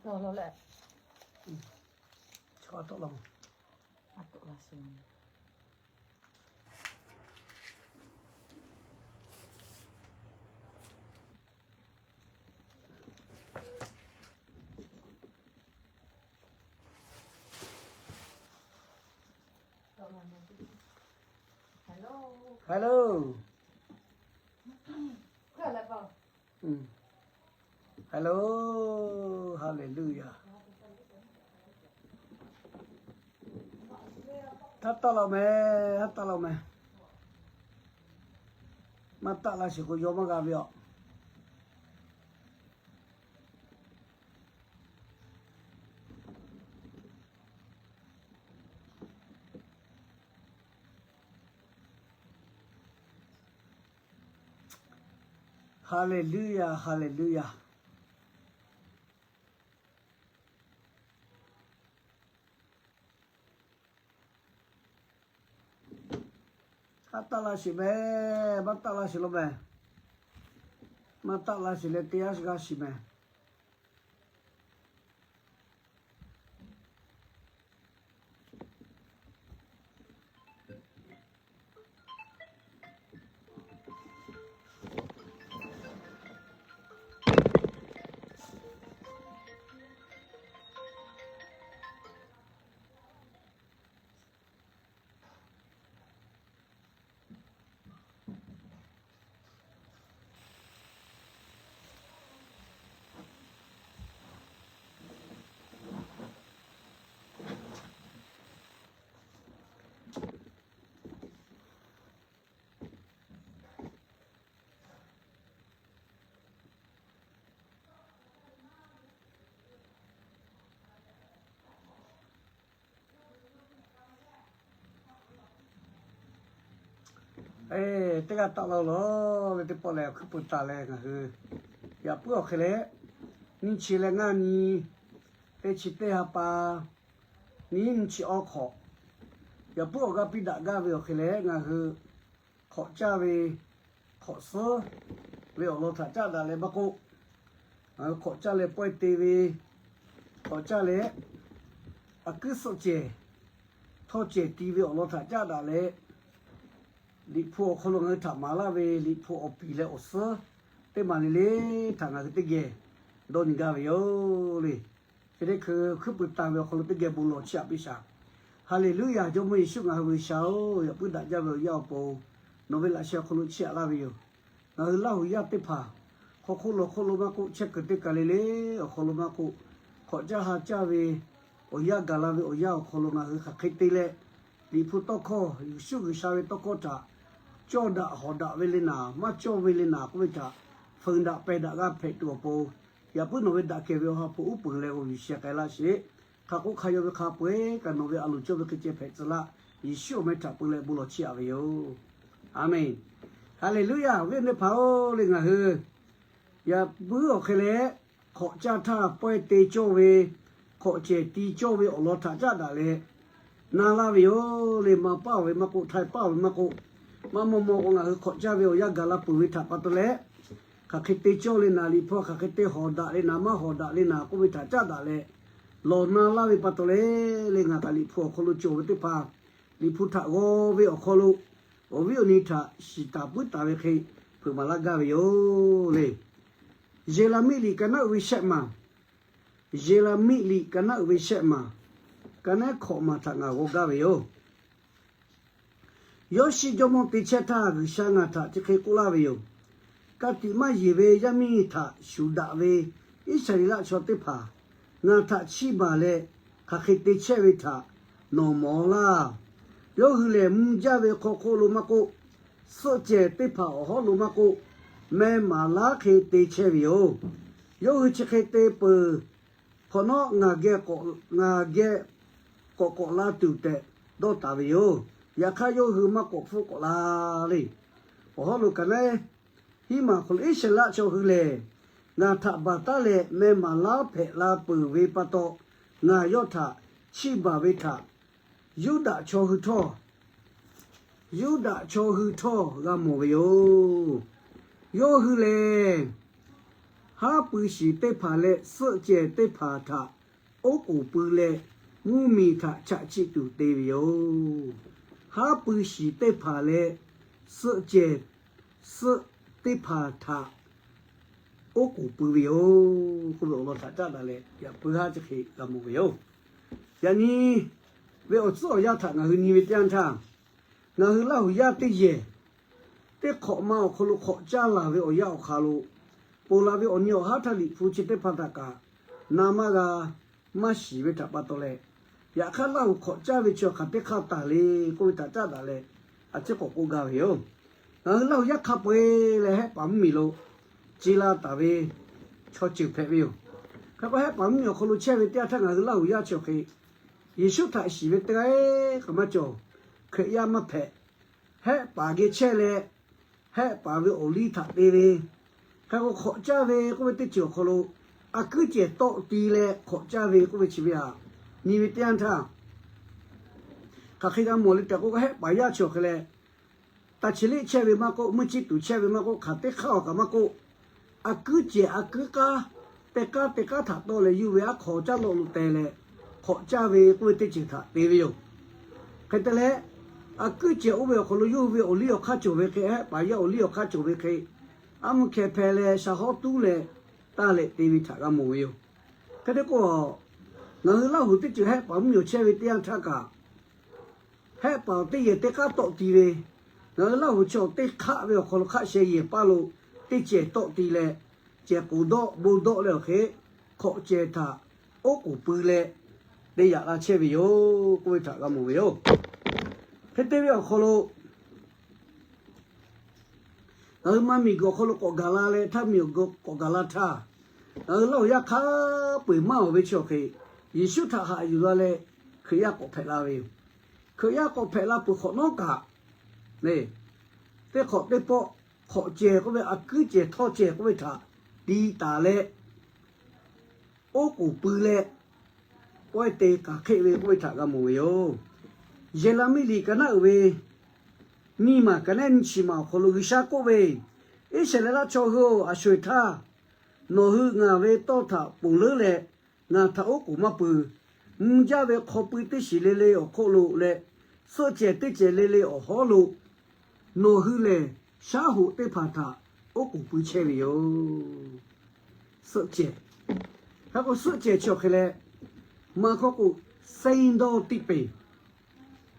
Hello. Hello. Hallelujah. Haˉ taˆ la meh, haˉ taˆ la meh. Maˇ taˆ la shiˍ k'o, yawˇ maˇ g'a ve aˬ. Hallelujah, hallelujah. Haˉ taˆ la shiˍ meh, maˇ taˆ la shiˍ lo meh. Maˇ taˆ la shiˍ leh teˇ yanˇ g'a shiˍ meh. Teˇ g'aˇ taˆ la laˬ ve teˇ pawˆ lehˬ, hkuiˉ puiˍ taˍ leh ngaˬ hui yaꞈ puiˉ awˬ hk'e leh, nyiˇ chi leh ngaˇ nyi, teˇ chi teˇ ha pa, nyiˇ chi awˇ hk'awꞈ, yaꞈ puiˉ awˬ g'aˇ piˇ daꞈ gaˇ ve awˬ hk'e leh, ngaˬ hui hk'awꞈ caˇ ve, hk'awꞈ suhˉ ve awˬ lawn htaꞈ caˉ daꞈ leh maˇ k'oˆ, ngaˬ hui hk'awꞈ caˇ leh pawehˇ te ve, hk'awꞈ caˇ leh a kuiˉ suhˆ cehˬ, htawˇ cehˬ ti ve awˬ lawn htaꞈ caˉ daꞈ leh, Liꞈ hpu awˬ hk'aw lo ngaˬ hui htaꞈ maˍ laˇ ve Liꞈ hpu awˬ piˍ leh awˬ suhˉ teˇ maˬ le le htaꞈ ngaˬ hui teˇ geh dawˇ nyi gaˇ ve yoˬ le. Chi teˇ hkui hkuiˉ puiˍ taˍ ve awˬ hk'aw lo teˇ geh bon lawˬ chiˇ aꞈ piˇ shaˍ. Haˍleˍluˇyaˬ. Jawˇmawˇ Yeˍsuˆ ngaˬ hui G'uiˬsha-oˬ, yaꞈ puiˉ daꞈ jaˇ ve awˬ yaˇ awˬ pon nawˬ ve laꞈ sheh awˬ hk'aw lo chiˇ aꞈ laˇ ve yoˬ. Ngaˬ hui Laˇhuˍ yaˇ teˇ hpaˍ hk'aw hk'oˆ lo hk'oˆ lo maˇ k'oˆ, chehˇ kuiˬ teˇ kaˬ le le awˬ hk'aw lo maˇ k'oˆ, hk'awꞈ caˇ ha caˇ ve awˬ yanˇ gaˬ la ve awˬ yanˇ awˬ hk'aw lo ngaˬ hui hk'aˬ hk'e te leh, Liꞈ hpu tawˇ hkawˇ, Yeˍsuˆ G'uiˬsha ve tawˇ hkawˇ htaꞈ cawˇ daꞈ hawˍ daꞈ ve le naˍ, maˇ cawˇ ve le naˍ k'oˆ ve htaꞈ feuˍ daꞈ pehˬ daꞈ g'a hpehꞈ tuˬ awˬ pon, yaꞈ puiˉ nawˬ ve daꞈ kehˬ ve awˬ ha hpu uˉ peunˍ leh g'aw yuˬ sheh k'ai laˇ sheˍ. Hk'a k'oˆ hk'a yaw ve hk'a peu-eˬ kaꞈ nawˬ ve a loˍ cawˇ ve hk'e ceh hpehꞈ tcuh laˇ. Yeˍsuˆ awˬ meh htaꞈ peu leh bon lawˬ chiˇ aꞈ ve yoˬ. Aˍmenˍ. Haˍleˍluˇyaˬ. Awˬ viˉ awˬ nyi teˇ hpaˍ-oˬ le, ngaˬ hui yaꞈ puiˉ awˬ hk'e leh hk'awꞈ caˇ htaˇ pawehˇ te cawˇ ve, hk'awꞈ cehˬ ti cawˇ ve awˬ lawn htaꞈ caˉ daꞈ leh na laˇ ve yoˬ le. Maˇ paˆ ve maˇ k'oˆ, htaiˇ paˆ ve maˇ k'oˆ, maˇ maw maw k'o ngaˬ hui hk'awꞈ caˇ ve awˬ yanˇ gaˬ la peuˬ ve htaꞈ pa taw leh, hk'aˬ hk'e te cawˇ le naˍ, Liꞈ hpu hk'aˬ hk'e te hawˍ daꞈ le naˍ, maˇ hawˍ daꞈ le naˍ k'oˆ ve htaꞈ caˉ daꞈ leh lawˬ na laˇ ve pa taw leh, le ngaˬ kaꞈ Liꞈ hpu awˬ hk'aw lo cawˬ ve teˇ hpaˍ, Liꞈ hpu htaꞈ g'aw ve awˬ hk'aw lo awˬ viˉ awˬ nyi htaꞈ shiˍ taˍ puiˉ taˍ ve hk'e hpeuꞈ maˍ laˇ gaˇ ve yoˬ le. Yeˍraˍmiˆ liꞈ ka naˉ uiˍ ve shehˆ maˬ, Yeˍraˍmiˆ liꞈ ka naˉ uiˍ ve shehˆ maˬ, ka naˉ hkawꞈ maˬ htaꞈ ngaˬ g'aw gaˇ ve yoˬ. Yawˇshiˆ jawˇmawˇ te chehˇ htaˇ, G'uiˬsha ngaˬ htaꞈ chi hk'e k'oˆ laˇ ve yoˬ. Ka tiꞈ maˇ yeˬ ve yaˇ miˇ htaꞈ shuˍ daꞈ ve Iˉsaˍreˍlaˆ chaw teˇ hpaˍ ngaˬ htaꞈ chiˇ baˬ leh hk'aˬ hk'e te chehˇ ve htaꞈ nawˬ mawˬ laˇ. Yawˇ hui lehˬ, mvuh jaˇ ve hk'aw hk'oˆ lo maˇ k'oˆ, suhˆ cehˬ teˇ hpaˍ awˬ hawˉ lo maˇ k'oˆ, meh maˍ laˉ hk'e te chehˇ ve yoˬ. Yawˇ hui chi hk'e te peuˬ hk'awꞈ nawˉ, ngaˬ geh k'awꞈ, ngaˬ geh k'awꞈ k'awꞈ la tuˬ tehꞈ dawˇ taˍ ve yoˬ. Yaꞈ hk'aˇ, yawˇ hui maˇ k'awꞈ hpfuhˆ k'awꞈ la le. Awˬ hawˉ lo ka naˉ hiˉ maˬ hk'aw lo, Iˉsaˍreˍlaˆ chaw hui lehˬ, ngaˬ htaꞈ baˬ taˉ leh meh maˍ laˉ hpehꞈ la peuˬ ve pa taw, ngaˬ yawˇ htaꞈ chiˇ baˬ ve htaꞈ Yuˇdaꞈ chaw hui htawˇ, Yuˇdaꞈ chaw hui htawˇ g'a mawˬ ve yoˬ. Yawˇ hui lehˬ, haˉ pui shiˍ teˇ hpaˍ leh suhˆ cehˬ teˇ hpaˍ htaꞈ oˉ k'oˍ pui leh, mvuhˇ miˬ htaꞈ chaꞈ chiˆ tuˬ te ve yoˬ. Haˉ pui shiˍ teˇ hpaˍ leh suhˆ cehˬ, suhˆ teˇ hpaˍ htaꞈ oˉ k'oˍ pui ve yoˬ k'oˆ ve awˬ lawn htaꞈ caˉ daꞈ leh, yaꞈ puiˉ haˉ chi hk'e g'a mawˬ ve yoˬ. Yaꞈ nyi ve awˬ tcuhˉ awˬ yanˇ htaꞈ ngaˬ hui nyi ve teˇ yanˇ htaˇ, ngaˬ hui Laˇ huˍ yaˇ teˇ yehˬ teˇ hk'awꞈ ma awˬ hk'aw lo hk'awꞈ caˇ laˬ ve awˬ yanˇ awˬ hk'aw lo, ponˬ laˬ ve awˬ nyi awˬ haˉ htaˇ Liꞈ hpu chi teˇ hpaˍ htaꞈ kaꞈ na maˇ g'a maˇ shiˍ ve htaꞈ pa taw leh, yaꞈ hk'aˇ Laˇ huˍ hk'awꞈ caˇ ve chi awˬ hk'aˬ teˇ hk'aˇ taˍ le k'oˆ ve htaꞈ caˉ daꞈ leh, a ciˉ k'awꞈ k'oˆ gaˇ ve yoˬ. Ngaˬ hui Laˇ huˍ yaˇ hk'a peu-eˬ leh Hehˆ paˍ mvuhˇ miˬ lo ce la taˍ ve chaw ceuˬ hpehꞈ ve yoˬ. Hk'e k'o Hehˆ paˍ mvuhˇ miˬ awˬ hk'aw lo chehˇ ve teˇ yanˇ htaˇ ngaˬ hui Laˇ huˍ yaˇ chi awˬ hk'e Yeˍsuˆ htaꞈ shiˍ ve teˇ g'aˇ kaꞈ maˇ cawˬ. Hkriꞈ yaˇ maˇ hpehꞈ. Hehˆ paˍ geh chehˇ leh, Hehˆ paˍ ve awˬ liˇ htaꞈ te ve, hk'e k'o hk'awꞈ caˇ ve k'oˆ ve teˇ ceuˬ awˬ hk'aw lo a kuiˉ cehˬ tawˆ ti leh hk'awꞈ caˇ ve k'oˆ ve chi ve htaꞈ nyi ve teˇ yanˇ htaˇ, hk'aˬ hk'e g'a mawˬ le tehꞈ k'o, Hehˆ paˍ yaˇ chi awˬ hk'e leh taˇ chi leˆ chehˇ ve maˇ k'oˆ, meuˇ chiˇ tuˬ chehˇ ve maˇ k'oˆ, hk'aˬ teˇ hk'aˇ awˬ kaꞈ maˇ k'oˆ, a kuiˉ cehˬ a kuiˉ k'aˉ teˇ k'aˉ teˇ k'aˉ htaꞈ tawˆ leh yuˇ ve aˉ hk'aw caˉ lawˆ lo teh leh hk'awꞈ caˇ ve k'oˆ ve teˇ ceuˬ htaꞈ te ve yoˬ. Hk'e te leh, a kuiˉ cehˬ oˇ ve awˬ hk'aw lo yawˇ hui ve awˬ liˇ awˬ hk'aˇ cawˬ ve hk'e, Hehˆ paˍ yaˇ awˬ liˇ awˬ hk'aˇ cawˬ ve hk'e, aˉ mvuhˇ hkeh hpeh leh shaˍ hawˉ tuˉ leh taˇ leh te ve htaꞈ g'a mawˬ ve yoˬ. Hk'e te k'o, ngaˬ hui Laˇ huˍ teˇ ceuˬ Hehˆ paˍ mvuhˇ miˬ chehˇ ve teˇ yanˇ htaˇ kaꞈ, Hehˆ paˍ teˇ yehˬ teˇ k'aˉ tawˆ ti ve, ngaˬ hui Laˇ huˍ chaw teˇ hk'aˆ ve awˬ hk'aw lo hk'aˆ sheh yehˬ paˇ lo teˇ cehˬ tawˆ ti leh, cehˬ k'oˍ dawˆ bon dawˆ leh awˬ hk'e hk'awꞈ cehˬ htaꞈ oˉ k'oˍ pui leh te yaꞈ la chehˇ ve yoˬ k'oˆ ve htaꞈ g'a mawˬ ve yoˬ. Hk'e te ve awˬ hk'aw lo ngaˬ hui maˇ miˬ guiˬ awˬ hk'aw lo k'awꞈ gaˬ la leh htaˇ miˬ awˬ guiˬ k'awꞈ gaˬ la htaˇ, ngaˬ hui Laˇ huˍ yaˇ hk'a peu-eˬ maˇ awˬ ve chi awˬ hk'e Yeˍsuˆ htaꞈ haꞈ yuˬ la leh Hkriꞈ yaˇ k'awꞈ hpehꞈ la ve yoˬ. Hkriꞈ yaˇ k'awꞈ hpehꞈ la peuˬ hk'awꞈ nawˉ kaꞈ, teˇ hk'awꞈ teˇ pawˆ hk'awꞈ cehˬ k'oˆ ve a kuiˉ cehˬ htawˇ cehˬ k'oˆ ve htaꞈ ti taˍ leh, oˉ k'oˍ pui leh pawehˇ te k'aˬ hk'eˆ ve k'oˆ ve htaꞈ g'a mawˬ ve yoˬ. Yeˍraˍmiˆ liꞈ ka naˉ uiˍ ve nyiˇ maˬ ka naˉ nyiˇ chi maˬ awˬ hk'aw lo G'uiˬsha k'oˆ ve, Iˉsaˍreˍlaˆ chaw hui-oˬ, a sho-eˬ htaˇ, nawˬ hui ngaˬ ve tawˇ htaꞈ ponˬ leuˉ leh ngaˬ htaꞈ oˉ k'oˍ maˇ pui. Mvuh jaˇ ve hk'aw pui teˇ shiˍ le le awˬ hk'oˆ lo leh suhˆ cehˬ teˇ cehˬ le le awˬ hawˉ lo nawˬ hui lehˬ shaˉ hoꞈ teˇ hpaˍ htaꞈ oˉ k'oˍ pui chehˇ ve yoˬ. Suhˆ cehˬ, hk'e k'o suhˆ cehˬ chi awˬ hk'e leh, maˇ hkawˇ k'o, sehˇ dawˇ tiˆ peˍ,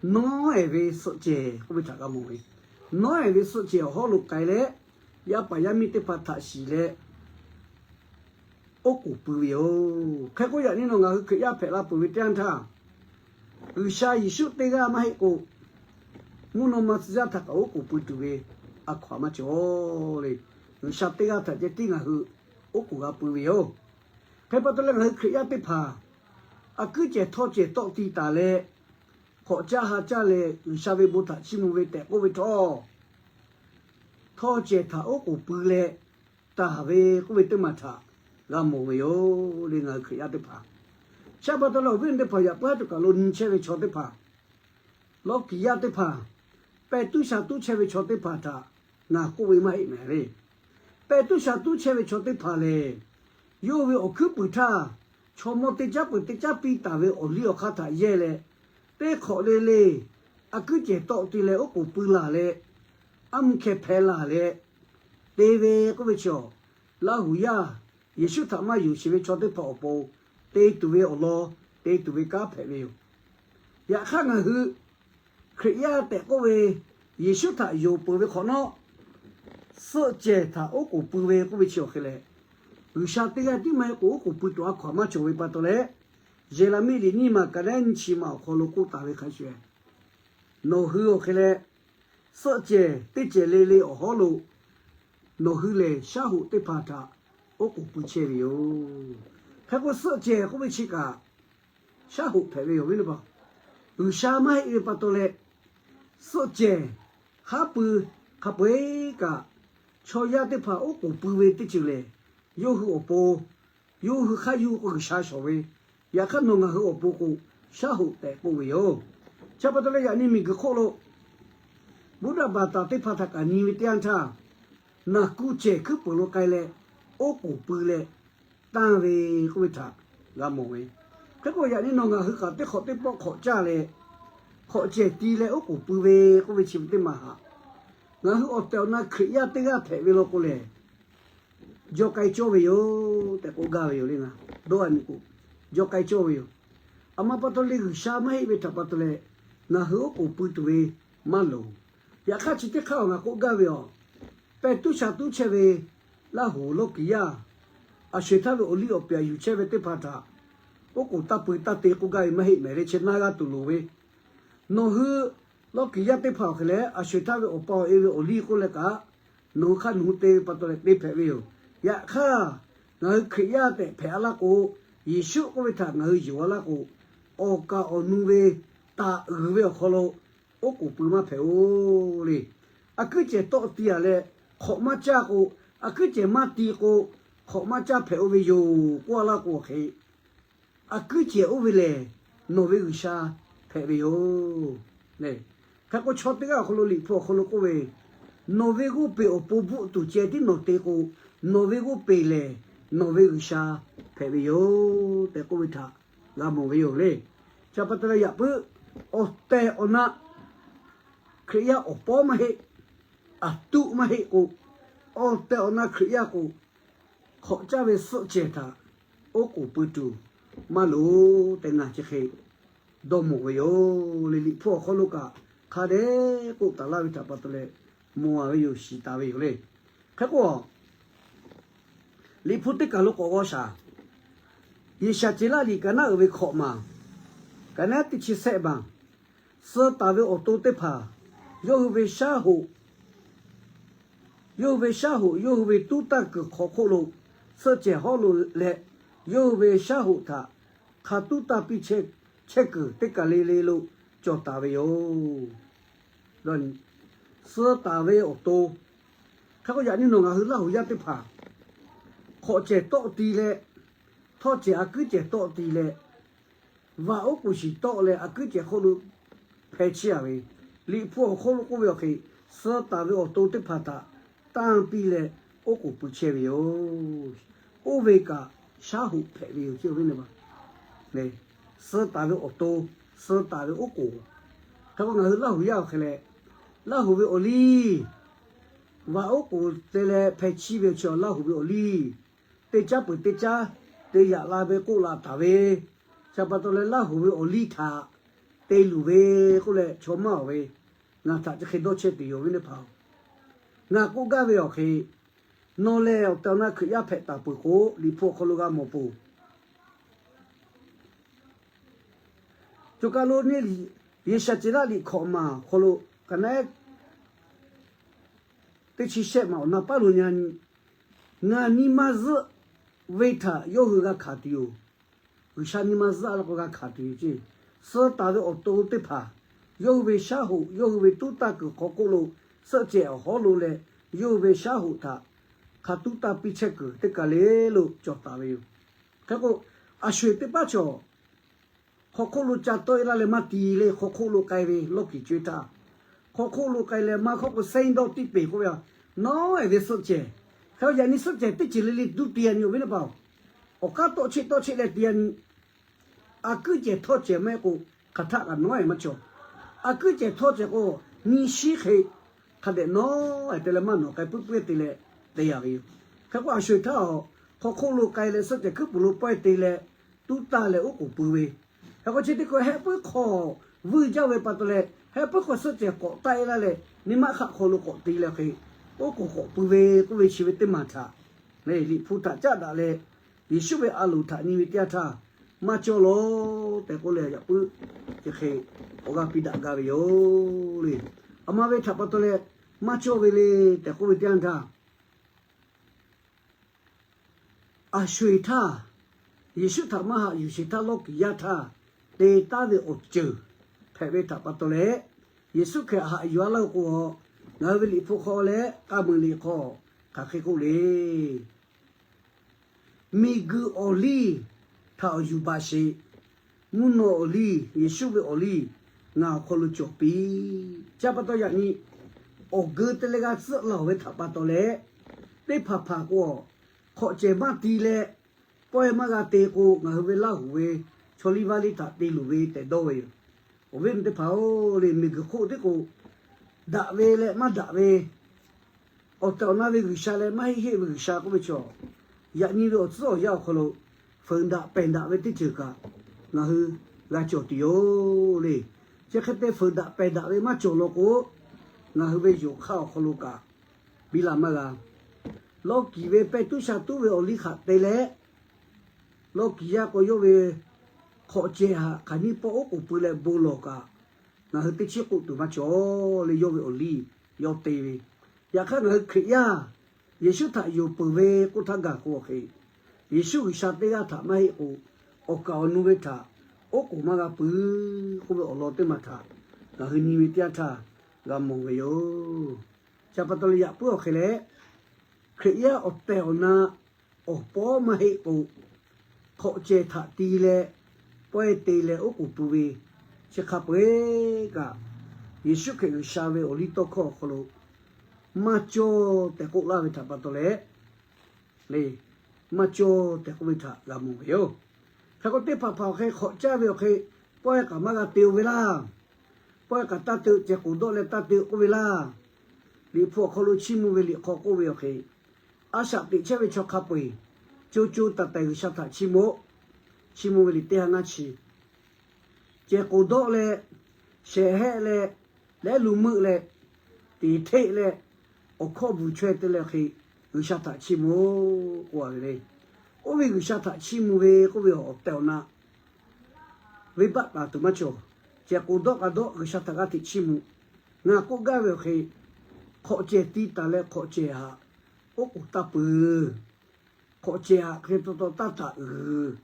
nawˉ-ehˍ ve suhˆ cehˬ k'oˆ ve htaꞈ g'a mawˬ ve. Nawˉ-ehˍ ve suhˆ cehˬ awˬ hawˉ lo k'ai leh, yaˇ paˍ yaˇ miˇ teˇ hpaˍ htaꞈ shiˍ leh oˉ k'oˍ pui ve yoˬ. Hk'e k'o yaꞈ nyi nawˬ ngaˬ hui Hkriꞈ yaˇ hpehꞈ la peuˬ ve teˇ yanˇ htaˇ, G'uiˬsha Yeˍsuˆ teˇ g'aˇ maˇ heˆ k'o, mvuhˇ naw ma tcuh yaˇ htaꞈ kaꞈ oˉ k'oˍ pui tuˬ ve a hkaw-anˬ maˇ cawˬ le. G'uiˬsha teˇ g'aˇ htaꞈ ceh tiˉ ngaˬ hui oˉ k'oˍ g'a pui ve yoˬ. Hk'e pa taw leh ngaˬ hui Hkriꞈ yaˇ teˇ hpaˍ a kuiˉ cehˬ htawˇ cehˬ tawˆ ti taˍ leh, hk'awꞈ caˇ ha caˇ leh G'uiˬsha ve bon htaꞈ chiˇ mvuh ve tehꞈ k'oˆ ve htawˇ, htawˇ cehˬ htaꞈ oˉ k'oˍ pui leh taˍ ve k'oˆ ve teˇ maˬ htaꞈ g'a mawˬ ve yoˬ le ngaˬ hui Hkriꞈ yaˇ teˇ hpaˍ. Chi pa taw leh awˬ viˉ awˬ nyi teˇ hpaˍ, yaꞈ puiˉ haˉ tuˬ kaˬ lo nyi chehˇ ve chaw teˇ hpaˍ, lawˇ kiˍ yaˇ teˇ hpaˍ, pehˇ tuˉ sha tuˉ chehˇ ve chaw teˇ hpaˍ htaꞈ ngaˬ k'oˆ ve maˇ heˆ mehˍ le. Pehˇ tuˉ sha tuˉ chehˇ ve chaw teˇ hpaˍ lehˬ, yawˇ ve awˬ hkuiˉ puiˍ htaˇ chaw mawˇ teˇ caˉ peuˬ teˇ caˉ piˇ taˍ ve awˬ liˇ awˬ hk'aˇ htaꞈ yehˇ leh, teˇ hk'awꞈ le le a kuiˉ cehˬ tawˆ ti leh oˉ k'oˍ pui laˬ leh, aˉ mvuhˇ hkeh hpeh laˬ leh te ve k'oˆ ve chaw, Laˇ huˍ yaˇ Yeˍsuˆ htaꞈ maˇ yonˍ sheˍ ve chaw teˇ hpaˍ awˬ pon te tuˬ ve awˬ lawn, te tuˬ ve kanˉ hpehꞈ ve yoˬ. Yaꞈ hk'aˇ ngaˬ hui Hkriꞈ yaˇ tehꞈ k'oˆ ve Yeˍsuˆ htaꞈ yonˍ peuˬ ve hk'awꞈ nawˉ, suhˆ cehˬ htaꞈ oˉ k'oˍ pui ve k'oˆ ve chi awˬ hk'e leh, G'uiˬsha teˇ g'aˇ tiˉ maˇ heˆ k'o oˉ k'oˍ pui tuˬ a hkaw-anˬ maˇ cawˬ ve pa taw leh, Yeˍraˍmiˆ liꞈ nyiˇ maˬ ka naˉ nyiˇ chi maˬ awˬ hk'aw lo k'oˆ taˍ ve hk'a shuˍ, nawˬ hui awˬ hk'e leh suhˆ cehˬ teˇ cehˬ le le awˬ hawˉ lo nawˬ hui lehˬ shaˉ hoꞈ teˇ hpaˍ htaꞈ oˉ k'oˍ pui chehˇ ve yoˬ. Hk'e k'o suhˆ cehˬ k'oˆ ve chi kaꞈ shaˉ hoꞈ hpehꞈ ve yoˬ ve pa, G'uiˬsha maˇ heˆ ve pa taw leh, suhˆ cehˬ haˉ pui hk'a peu-eˬ kaꞈ chaw yaˇ teˇ hpaˍ oˉ k'oˍ pui ve teˇ ceuˬ lehˬ, yawˇ hui awˬ pon, yawˇ hui hk'aˇ yuˬ k'o G'uiˬsha shawˍ ve, yaꞈ hk'aˇ nawˬ ngaˬ hui awˬ pon k'o shaˉ hoꞈ tehꞈ k'oˆ ve yoˬ. Chi pa taw leh yaꞈ nyi miˬguiˬ hk'oˆ lo Buddha baˬ taˍ teˇ hpaˍ htaꞈ kaꞈ nyi ve teˇ yanˇ htaˇ, naˬ kuˇ cehˬ hkuiˉ peuˬ lo k'ai leh, oˉ k'oˍ pui leh tanˇ ve k'oˆ ve htaꞈ g'a mawˬ ve. Hk'e k'o, yaꞈ nyi nawˬ ngaˬ hui kaꞈ teˇ hk'awꞈ teˇ pawˆ hk'awꞈ caˇ leh, hk'awꞈ cehˬ ti leh oˉ k'oˍ pui ve k'oˆ ve chi ve teˇ maˬ haꞈ, ngaˬ hui awˬ tehˬ awˬ na Hkriꞈ yaˇ teˇ g'aˇ hpehꞈ ve law k'o lehˬ, jaw k'ai cawˇ ve yoˬ tehꞈ k'oˆ gaˇ ve yoˬ le. Ngaˬ dawˇ a nyi k'o, jaw k'ai cawˇ ve yoˬ. A ma pa taw leh G'uiˬsha maˇ heˆ ve htaꞈ pa taw leh, ngaˬ hui oˉ k'oˍ pui tuˬ ve maˇ loˍ. Yaꞈ hk'aˇ, chi teˇ hk'aˇ ngaˬ k'oˆ gaˇ ve aˬ, pehˇ tuˉ sha tuˉ chehˇ ve Laˇ hoˍ lawˇ kiˍ yaˇ, a sho-eˬ htaˇ ve awˬ liˇ awˬ pehˍ yuˬ chehˇ ve teˇ hpaˍ htaꞈ oˉ k'oˍ taˇ pui taˇ te k'oˆ gaˇ ve maˇ heˆ mehˍ le. Chi naˇ g'aˇ tuˬ loˍ ve, nawˬ hui lawˇ kiˍ yaˇ teˇ hpaˍ awˬ hk'e leh, a sho-eˬ htaˇ ve awˬ pa awˬ e ve awˬ liˇ k'oˆ leh kaꞈ, nawˬ hui hk'aˇ nawˬ hui te ve pa taw leh te hpehꞈ ve yoˬ. Yaꞈ hk'aˇ, ngaˬ hui Hkriꞈ yaˇ tehꞈ hpehꞈ a laˇ k'o, Yeˍsuˆ k'oˆ ve htaꞈ ngaˬ hui yonˍ a laˇ k'o, awˬ kaˍ awˬ nu ve taˍ uiˍ ve awˬ hk'aw lo oˉ k'oˍ pui maˇ hpehꞈ-oˬ le. A kuiˉ cehˬ tawˆ ti a leh hk'awꞈ maˇ caˇ k'o, a kuiˉ cehˬ maˇ ti k'o, hk'awꞈ maˇ caˇ hpehꞈ-oˬ ve yoˬ k'oˆ a laˇ k'o hk'e, a kuiˉ cehˬ oˇ ve lehˬ, nawˬ ve G'uiˬsha hpehꞈ ve yoˬ. Hk'e k'o, chaw teˇ g'aˇ awˬ hk'aw lo Liꞈ hpu awˬ hk'aw lo k'oˆ ve, nawˬ ve g'oˇ peˬ awˬ pon bvuhˆ tuˬ ceh tiˉ nawˬ te k'o, nawˬ ve g'oˇ peˬ lehˬ nawˬ ve G'uiˬsha hpehꞈ ve yoˬ tehꞈ k'oˆ ve htaꞈ g'a mawˬ ve yoˬ le. Chi pa taw leh yaꞈ puiˉ awˬ tehˬ awˬ na Hkriꞈ yaˇ awˬ pawˇ maˇ heˆ, aˬ tuˆ maˇ heˆ k'o, awˬ tehˬ awˬ na Hkriꞈ yaˇ k'o, hk'awꞈ caˇ ve suhˆ cehˬ htaꞈ oˉ k'oˍ pui tuˬ maˇ loˍ tehꞈ ngaˬ chi hk'e dawˇ mawˬ ve yoˬ le. Liꞈ hpu awˬ hk'aw lo kaꞈ hk'a dehꞈ k'oˆ taˍ laˇ ve htaꞈ pa taw leh mawˬ a ve yoˬ, shiˍ taˍ ve yoˬ le. Hk'e k'o, Liꞈ hpu teˇ kaˬ lo k'awꞈ g'aw shaˍ. Yeˍsaˍceˍlaˆ liꞈ kaꞈ naˉ uiˍ ve hkawꞈ maˬ, kaꞈ naˉ teˇ chi sehˆ maˬ, suh taˍ ve awˬ to teˇ hpaˍ yawˇ hui ve shaˉ hoꞈ, yawˇ hui ve shaˉ hoꞈ yawˇ hui ve tuˉ tanˇ kuiˬ hk'aw hk'oˆ lo suhˆ cehˬ hawˉ lo leh, yawˇ hui ve shaˉ hoꞈ htaꞈ hk'a tuˉ tanˇ piˇ chehˇ kuiˬ teˇ kaˬ le le lo cawˬ taˍ ve yoˬ. Suh taˍ ve awˬ to, hk'e k'o yaꞈ nyi nawˬ ngaˬ hui Laˇ huˍ yaˇ teˇ hpaˍ hk'awꞈ cehˬ tawˆ ti leh, htawˇ cehˬ a kuiˉ cehˬ tawˆ ti leh, vaꞈ oˉ k'oˍ shiˍ tawˆ leh a kuiˉ cehˬ hk'oˆ lo hpeh chehˇ a ve, Liꞈ hpu awˬ hk'oˆ lo k'oˆ ve awˬ hk'e, suh taˍ ve awˬ to teˇ hpaˍ htaꞈ tanˇ piˇ leh oˉ k'oˍ pui chehˇ ve yoˬ. Oˇ ve kaꞈ shaˉ hoꞈ hpehꞈ ve yoˬ ce ve ne. Suh taˍ ve awˬ to, suh taˍ ve oˉ k'oˍ. Hk'e k'o ngaˬ hui Laˇ huˍ yaˇ awˬ hk'e leh, Laˇ huˍ ve awˬ liˇ vaꞈ oˉ k'oˍ te leh hpeh chiˇ ve chi Laˇ huˍ ve awˬ liˇ, teˇ caˉ peuˬ teˇ caˉ te yaꞈ la ve k'oˆ la taˍ ve, chi pa taw leh Laˇ huˍ ve awˬ liˇ htaꞈ te luˬ ve k'oˆ leh chaw maˇ awˬ ve, ngaˬ htaꞈ chi hk'e dawˇ chehˇ tuˬ yoˬ ve ne hpaˍ-oˬ. Ngaˬ k'oˆ gaˇ ve awˬ hk'e, nawˬ lehˬ awˬ tehˬ awˬ na Hkriꞈ yaˇ hpehꞈ taˍ peuˬ k'o, Liꞈ hpu awˬ hk'aw lo g'a mawˬ peuˬ. Choˬ kaˬ lo neˇ Yeˍsaˍceˍlaˆ liꞈ hkawꞈ maˬ awˬ hk'aw lo kaꞈ naˉ teˇ chi shehˆ maˬ awˬ na paˉ lo, ngaˬ nyi ma zuhˆ ve htaꞈ yawˇ hui g'a hkanˍ tuˬ yoˬ. G'uiˬsha nyi ma zuhˆ a laˇ k'o g'a hkanˍ tuˬ yoˬ ce. Suh taˍ ve awˬ to teˇ hpaˍ yawˇ hui ve shaˉ hoꞈ yawˇ hui ve tuˉ tanˇ kuiˬ hk'aw hk'oˆ lo suhˆ cehˬ awˬ hawˉ lo leh, yawˇ hui ve shaˉ hoꞈ htaꞈ hk'a tuˉ tanˇ piˇ chehˇ kuiˬ teˇ kaˬ le lo cawˬ taˍ ve yoˬ. Hk'e k'o, a sho-eˬ teˇ paˉ chaw hk'aw hk'oˆ lo ca tawˆ e laˇ leh maˇ ti leh hk'aw hk'oˆ lo k'ai ve lawˇ kiˍ co e htaˇ, hk'aw hk'oˆ lo k'ai leh maˇ hk'aw k'o sehˉ dawˇ tiˇ peˬ k'oˆ ve a, nawˉ e ve suhˆ cehˬ. Hk'e yaꞈ nyi suhˆ cehˬ teˇ ceuˬ le le tuˉ te a nyi awˬ viˉ teˇ hpaˍ-oˬ, awˬ k'aˉ tawˆ cheˆ tawˆ cheˆ leh te a nyi. A kuiˉ cehˬ htawˇ cehˬ maˇ heˆ k'o, hk'aˬ htaˆ kaꞈ nawˉ e maˇ cawˬ. A kuiˉ cehˬ htawˇ cehˬ k'o, nyi shiˉ hk'e hk'a dehꞈ nawˉ e te leh maˇ nawˬ k'ai puiˉ puiˉ te leh te a ve yoˬ. Hk'e k'o a sho-eˬ htaˇ a, hk'aw hk'oˆ lo k'ai leh suhˆ cehˬ kuiˉ puˍ lo pawehˇ te leh tuˉ taˇ leh oˉ k'oˍ pui ve. Hk'e k'o chi teˇ hkui heh puiˉ hk'aw vuiˇ jaˇ ve pa taw leh heh puiˉ hk'aw suhˆ cehˬ k'awꞈ taˆ e laˇ leh nyi ma hk'aˆ hk'aw lo k'awꞈ te leh hk'e, oˉ k'oˍ k'awꞈ pui ve k'oˆ ve chi ve teˇ maˬ htaꞈ, Liꞈ hpu htaꞈ caˉ daꞈ leh, Yeˍsuˆ ve a loˍ htaꞈ nyi ve teˇ yanˇ htaˇ, maˇ cawˇ lawˬ tehꞈ k'oˆ leh yaꞈ puiˉ chi hk'e awˬ g'aˇ piˇ daꞈ gaˇ ve yoˬ le. A ma ve htaꞈ pa taw leh maˇ cawˇ ve le tehꞈ k'oˆ ve teˇ yanˇ htaˇ, a sho-eˬ htaˇ, Yeˍsuˆ htaꞈ maˇ haꞈ yuˬ sheˍ htaˇ lawˇ kiˍ yaˇ htaˇ te taˉ ve awˬ ceuˬ hpehꞈ ve htaꞈ pa taw leh, Yeˍsuˆ Hkriꞈ haꞈ yuˬ a laˇ k'o, ngaˬ hui ve Liꞈ hpu hk'aw leh k'a muiˬ liꞈ hk'aw hk'aˬ hk'e k'oˆ le. Miˬguiˬ awˬ liˇ htaꞈ awˬ yuˬ baˬ sheˍ. Mvuhˇ naw awˬ liˇ, Yeˍsuˆ ve awˬ liˇ ngaˬ awˬ hk'aw lo cawˬ piˇ. Chi pa taw yaꞈ nyi awˬ geu te leh g'a tcuhˆ laˬ ve htaꞈ pa taw leh, teˇ hpaˍ hpaˍ k'o, hk'awꞈ cehˬ maˇ ti leh, pawehˇ maˇ g'a te k'o, ngaˬ hui ve Laˇ huˍ ve chaw liˇ vaˇ liˇ htaꞈ te luˬ ve tehꞈ dawˇ ve yoˬ. Awˬ viˉ awˬ nyi teˇ hpaˍ-oˬ, le miˬguiˬ hk'oˆ tiˉ k'o, daꞈ ve leh maˇ daꞈ ve, awˬ tehˬ awˬ na ve G'uiˬsha leh maˇ heˆ heˆ ve G'uiˬsha k'oˆ ve chaw, yaꞈ nyi ve awˬ tcuhˉ awˬ yanˇ awˬ hk'aw lo feuˍ daꞈ pehˬ daꞈ ve teˇ ceuˬ kaꞈ ngaˬ hui g'a cawˬ tuˬ yoˬ le. Chi hk'e te feuˍ daꞈ pehˬ daꞈ ve maˇ cawˬ law k'o, ngaˬ hui ve yonˍ hk'aˇ awˬ hk'aw lo kaꞈ biˇ la maˇ g'a. Lawˇ kiˍ ve pehˇ tuˉ sha tuˉ ve awˬ liˇ hk'aꞈ te leh, lawˇ kiˍ yaˇ k'o yawˇ ve hk'awꞈ cehˬ htaꞈ hk'aˬ nyiˇ pawˆ oˉ k'oˍ pui leh bon lawˬ kaꞈ, ngaˬ hui teˇ chiˉ k'oˆ tuˬ maˇ cawˬ le. Yawˇ ve awˬ liˇ yawˇ te ve. Yaꞈ hk'aˇ ngaˬ hui Hkriꞈ yaˇ Yeˍsuˆ htaꞈ yonˍ peuˬ ve k'oˆ htaˇ gaˬ k'o hk'e, Yeˍsuˆ G'uiˬsha teˇ g'aˇ htaꞈ maˇ heˆ k'o, awˬ kaˍ awˬ nu ve htaꞈ oˉ k'oˍ maˇ g'a pui k'oˆ ve awˬ lawn teˇ maˬ htaꞈ ngaˬ hui nyi ve teˇ yanˇ htaˇ g'a mawˬ ve yoˬ. Chi pa taw leh yaꞈ puiˉ awˬ hk'e leh, Hkriꞈ yaˇ awˬ tehˬ awˬ na awˬ pawˉ maˇ heˆ k'o, hk'awꞈ cehˬ htaꞈ ti leh pawehˇ te leh oˉ k'oˍ pui ve, chi hk'a peu-eˬ kaꞈ Yeˍsuˆ Hkriꞈ G'uiˬsha ve awˬ liˇ tawˇ hkawˇ awˬ hk'aw lo maˇ cawˇ tehꞈ k'oˆ laˇ ve htaꞈ pa taw leh, le, maˇ cawˇ tehꞈ k'oˆ ve htaꞈ g'a mawˬ ve yoˬ. Hk'e k'o teˇ hpaˍ hpaˍ awˬ hk'e hk'awꞈ caˇ ve awˬ hk'e, pawehˇ kaꞈ maˇ g'a te-o ve laˇ. Pawehˇ kaꞈ taˇ te-o, cehˬ k'oˍ dawˆ leh taˇ te-o k'oˆ ve laˇ. Liꞈ hpu awˬ hk'aw lo chiˇ mvuh ve liꞈ hk'aw k'oˆ ve awˬ hk'e, a shaꞈ teꞈ chehˇ ve chaw hk'a peu-eˬ co co taiˍ taiˍ G'uiˬsha htaꞈ chiˇ mvuh-oˆ. Chiˇ mvuh ve liꞈ teˇ ha ngaˇ chi, cehˬ k'oˍ dawˆ leh, shehˍ hehˆ leh, lehˉ lu meuˆ leh, teˍ hteˆ leh, awˬ hkawˇ bvuhˬ chaweh te leh hk'e, G'uiˬsha htaꞈ chiˇ mvuh k'oˆ a ve le. Oˇ ve G'uiˬsha htaꞈ chiˇ mvuh ve k'oˆ ve awˬ tehˬ awˬ na venˇbaˆ taˍ tuˬ maˇ cawˬ. Cehˬ k'oˍ dawˆ k'a dawˆ G'uiˬsha htaꞈ g'aˇ hteꞈ chiˇ mvuh. Ngaˬ k'oˆ gaˇ ve awˬ hk'e, hk'awꞈ cehˬ ti taˍ leh hk'awꞈ cehˬ htaꞈ oˉ k'oˍ taˇ peuˬ. Hk'awꞈ cehˬ htaꞈ hk'e taw taw taˇ taˍ uiˍ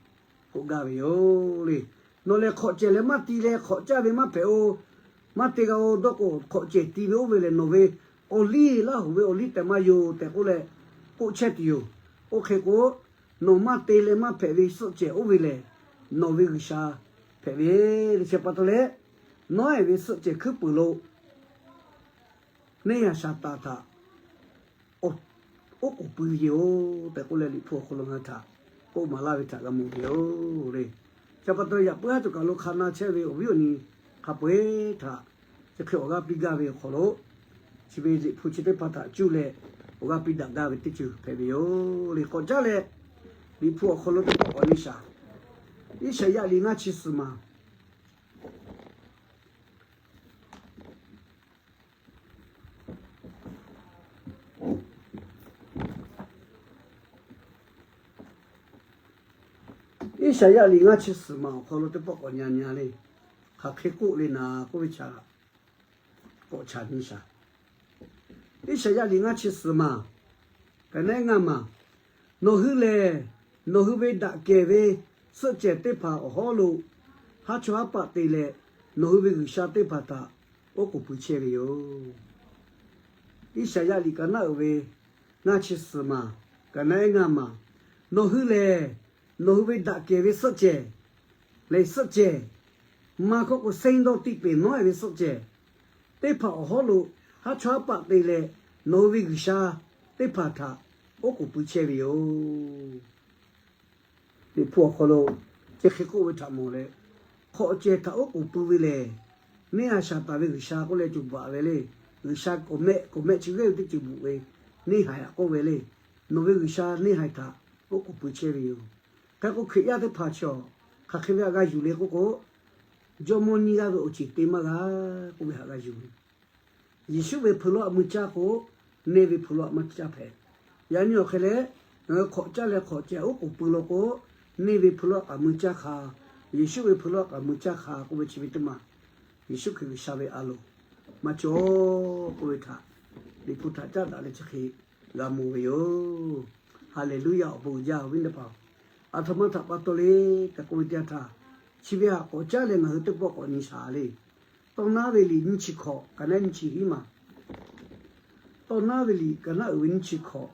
k'oˆ gaˇ ve yoˬ le. Nawˬ lehˬ hk'awꞈ cehˬ leh maˇ ti leh hk'awꞈ caˇ ve maˇ hpehꞈ-o. Maˇ te g'a-o dawˇ k'o, hk'awꞈ cehˬ ti ve oˇ ve lehˬ nawˬ ve awˬ liˇ, Laˇ huˍ ve awˬ liˇ tehꞈ maˇ yoˬ tehꞈ k'oˆ leh k'oˆ chehˇ tuˬ yoˬ. Oˇ hk'e k'o, nawˬ maˇ te leh maˇ hpehꞈ ve suhˆ cehˬ oˇ ve lehˬ, nawˬ ve G'uiˬsha hpehꞈ ve le. Chi pa taw leh, nawˬ-e ve suhˆ cehˬ hkuiˉ puiˍ lo neˇ haiˬ Saˍtanˍ htaꞈ oˉ k'oˍ pui ve yoˬ tehꞈ k'oˆ leh, Liꞈ hpu awˬ hk'aw lo ngaˬ hui htaꞈ k'oˆ maˍ laˇ ve htaꞈ g'a mawˬ ve yoˬ le. Chi pa taw yaꞈ puiˉ haˉ cawˬ kaˬ lo hk'a na chehˇ ve awˬ viˉ awˬ nyi hk'a peu-eˬ htaꞈ chi hk'e awˬ g'aˇ piˇ gaˇ ve awˬ hk'aw lo, chi ve Liꞈ hpu chi teˇ hpaˍ htaꞈ cuˇ leh awˬ g'aˇ piˇ daꞈ gaˇ ve teˇ ceuˬ hpehꞈ ve yoˬ le. K'awꞈ caˉ leh, Liꞈ hpu awˬ hk'aw lo teˇ pawˆ k'awꞈ nyi shaˍ. Iˉsaˍyaˆ liꞈ ngaˇ chi suhˍ maˬ Iˉsaˍyaˆ liꞈ ngaˇ chi suhˍ maˬ awˬ hk'aw lo teˇ pawˆ k'awꞈ nyi nyi le. Hk'aˬ hk'e k'oˆ le naˍ k'oˆ ve htaꞈ k'awꞈ caˉ nyi shaˍ. Iˉsaˍyaˆ liꞈ ngaˇ chi suhˍ maˬ, ka naˉ ngaˇ maˬ, nawˬ hui lehˬ, nawˬ hui ve daꞈ kehˬ ve suhˆ cehˬ teˇ hpaˍ awˬ hawˉ lo haˉ chawˇ haˉ paˆ te leh, nawˬ hui ve G'uiˬsha teˇ hpaˍ htaꞈ oˉ k'oˍ pui chehˇ ve yoˬ. Iˉsaˍyaˆ liꞈ ka naˉ uiˍ ve ngaˇ chi suhˍ maˬ, ka naˉ ngaˇ maˬ, nawˬ hui lehˬ, nawˬ hui ve daꞈ kehˬ ve suhˆ cehˬ lehˬ, suhˆ cehˬ maˇ k'oˆ k'o, seˇ dawˇ tiˆ peˍ nawˉ-e ve suhˆ cehˬ teˇ hpaˍ awˬ hawˉ lo haˉ chawˇ haˉ paˆ te leh, nawˬ hui ve G'uiˬsha teˇ hpaˍ htaꞈ oˉ k'oˍ pui chehˇ ve yoˬ. Liꞈ hpu awˬ hk'aw lo chi hk'e k'oˆ ve htaꞈ mawˬ leh, hk'awꞈ cehˬ htaꞈ oˉ k'oˍ pui ve lehˬ, neˇ haiˬ Saˍtanˍ ve g'uiˬsha k'oˆ leh co bvuhꞈ ve le. G'uiˬsha k'awꞈ mehˆ k'awꞈ mehˆ chi g'ehˇ ve teˇ ceuˬ bvuhꞈ ve, neˇ haiˬ htaꞈ k'oˆ ve le. Nawˬ ve G'uiˬsha neˇ haiˬ htaꞈ oˉ k'oˍ pui chehˇ ve yoˬ. Hk'e k'o, Hkriꞈ yaˇ teˇ hpaˍ chaw hk'aˬ hk'e ve htaꞈ g'a yuˬ le k'oˆ k'o, jawˇmawˇ nyiˇ g'aˇ ve awˬ ceuˬ te maˇ g'a k'oˆ ve htaꞈ g'a yuˬ ve. Yeˍsuˆ ve hpui lawˇ htaꞈ mui caˇ k'o, neˇ ve hpui lawˇ htaꞈ maˇ caˇ hpehꞈ. Yaꞈ nyi awˬ hk'e leh, ngaˬ hui hk'awꞈ caˇ leh hk'awꞈ cehˬ oˉ k'oˍ pui law k'o, neˇ ve hpui lawˇ htaꞈ mui caˇ hk'a, Yeˍsuˆ ve hpui lawˇ htaꞈ mui caˇ hk'a k'oˆ ve chi ve teˇ maˬ, Yeˍsuˆ Hkriꞈ G'uiˬsha ve a loˍ maˇ cawˬ k'oˆ ve htaꞈ Liꞈ hpu htaꞈ caˉ daꞈ leh chi hk'e g'a mawˬ ve yoˬ. Haˍleˍluˆyaˇ. Awˬ bon uiˍ jaˇ, awˬ viˉ teˇ hpaˍ-oˬ, aˬ htoꞈ ma htaꞈ pa taw le tehꞈ k'oˆ ve teˇ yanˇ htaˇ, chi ve htaꞈ k'awꞈ caˉ leh ngaˬ hui teˇ pawˆ k'awꞈ nyi shaˍ le. Tawˇ naˉ ve liꞈ nyiˇ chi hkawꞈ, ka naˉ nyiˇ chi hiˉ maˬ. Tawˇ naˉ ve liꞈ ka naˉ uiˍ ve nyiˇ chi hkawꞈ,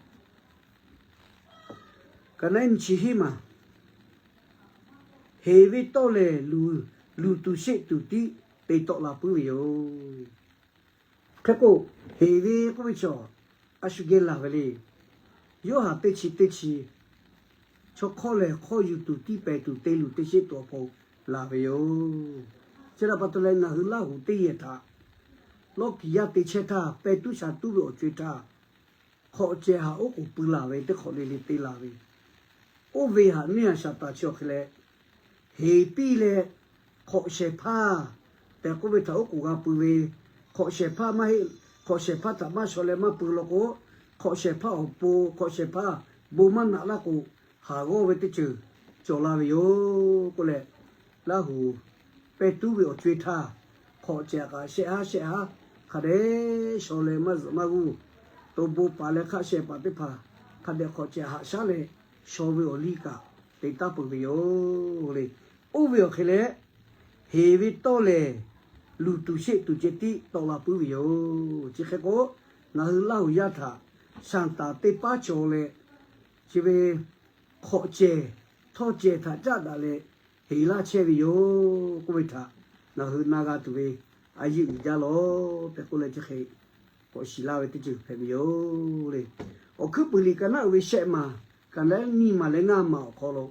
ka naˉ nyiˇ chi hiˉ maˬ. Heˍ ve tawˇ lehˬ, luˬ tuˬ sheˆ tuˬ tiˉ te tawˆ la puiˉ ve yoˬ. Hk'e k'o, heˍ ve k'oˆ ve chaw a shu geh laˬ ve le. Yoˇhanˬ teˇ chi teˇ chi, chaw hk'awˇ lehˬ hk'awˇ yuˬ tuˬ, tiˇ pehˍ tuˬ, te luˬ te sheˆ tuˬ awˬ pon laˬ ve yoˬ. Chi htaꞈ pa taw leh ngaˬ hui Laˇ huˍ teˇ yehˬ htaꞈ lawˇ kiˍ yaˇ te chehˇ htaˇ, pehˇ tuˉ sha tuˉ ve awˬ co-e htaˇ, hk'awꞈ cehˬ haꞈ oˉ k'oˍ pui laˬ ve teˇ hk'awꞈ le le te laˬ ve, oˇ ve haꞈ neˇ haiˬ Saˍtanˍ chi awˬ hk'e leh, heˍ piˇ leh, hk'awꞈ shehˍ hpaˇ tehꞈ k'oˆ ve htaꞈ oˉ k'oˍ g'a pui ve, hk'awꞈ shehˍ hpaˇ maˇ heˆ, hk'awꞈ shehˍ hpaˇ htaꞈ maˇ shaw leh maˇ pui law k'o, hk'awꞈ shehˍ hpaˇ awˬ pon hk'awꞈ shehˍ hpaˇ bon maˇ naꞈ laˇ k'o, haˍ g'awˇ ve teˇ ceuˬ cawˬ la ve yoˬ k'oˆ leh, Laˇ huˍ pehˇ tuˉ ve awˬ co-e htaˇ, hk'awꞈ cehˬ kaꞈ shehˆ haˉ shehˆ haˉ hk'a dehꞈ shaw leh maˇ zuhꞈ maˇ g'uˇ, to bon paˍ leh hk'aˆ sheh paˍ teˇ hpaˍ hk'a dehꞈ hk'awꞈ cehˬ haꞈ shaˉ leh shaw ve awˬ liˇ kaꞈ te taˍ peuˬ ve yoˬ le. Oˇ ve awˬ hk'e leh, heˍ ve tawˇ lehˬ, luˬ tuˬ sheˆ tuˬ ceh tiˉ tawˆ la puiˉ ve yoˬ. Chi hk'e k'o, ngaˬ hui Laˇ huˍ yaˇ htaꞈ Saˍtanˍ teˇ paˉ cawˬ leh, chi ve hk'awꞈ cehˬ htawˇ cehˬ htaꞈ caˆ daꞈ leh heˍ laˇ chehˇ ve yoˬ k'oˆ ve htaꞈ ngaˬ hui na g'a tuˬ ve a yeˇ uiˍ jaˇ lawˬ tehꞈ k'oˆ leh chi hk'e k'awꞈ shiˍ laˇ ve teˇ ceuˬ hpehꞈ ve yoˬ le. Awˬ hkuiˉ puiˍ liꞈ ka naˉ uiˍ ve shehˆ maˬ, ka naˉ nyiˇ maˬ leh ngaˇ maˬ awˬ hk'aw lo,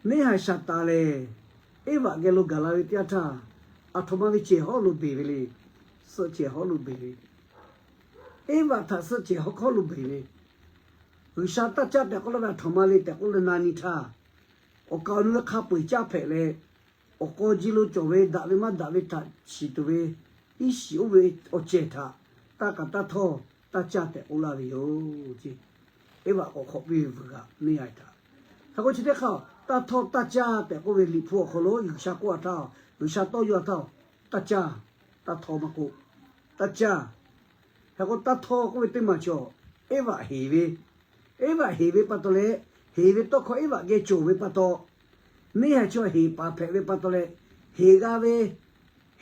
neˇ haiˬ Saˍtanˍ lehˬ, Eˇvaꞈ geh lo gaˬ la ve teˇ yanˇ htaˇ, aˬ htoꞈ ma ve cehˬ hawˉ lo beˬ ve le. Suhˆ cehˬ hawˉ lo beˬ ve. Eˇvaꞈ htaꞈ suhˆ cehˬ hawˉ hkawˉ lo beˬ ve. G'uiˬsha taˇ caˇ tehꞈ k'oˆ laˇ ve aˬ htoꞈ ma le tehꞈ k'oˆ leh na nyi htaˇ, awˬ kaˍ awˬ nu ve hk'a peu-eˬ caˇ hpehꞈ leh, awˬ k'aw ji lo cawˬ ve daꞈ ve maˇ daꞈ ve htaꞈ shiˍ tuˬ ve, iˉ shiˍ oˇ ve awˬ cehˬ htaꞈ taˇ k'a taˇ htawˇ taˇ caˇ tehꞈ k'oˆ laˇ ve yoˬ ce. Eˇvaꞈ k'awꞈ hk'awꞈ piˇ ve vuiˬ g'aꞈ neˇ haiˬ htaꞈ hk'a k'o chi teˇ hk'aˇ taˇ htawˇ taˇ caˇ tehꞈ k'oˆ ve Liꞈ hpu awˬ hk'aw lo G'uiˬsha k'oˆ a htaˇ, G'uiˬsha tawˇ yaw a htaˇ, taˇ caˇ, taˇ htawˇ maˇ k'oˆ, taˇ caˇ. Hk'e k'o taˇ htawˇ k'oˆ ve teˇ maˬ chaw, Eˇvaꞈ heˍ ve, Eˇvaꞈ heˍ ve pa taw leh, heˍ ve tawˇ hkawˇ Eˇvaꞈ geh cawˬ ve pa taw, neˇ haiˬ chaw heˍ paˍ hpehꞈ ve pa taw leh, heˍ g'a ve,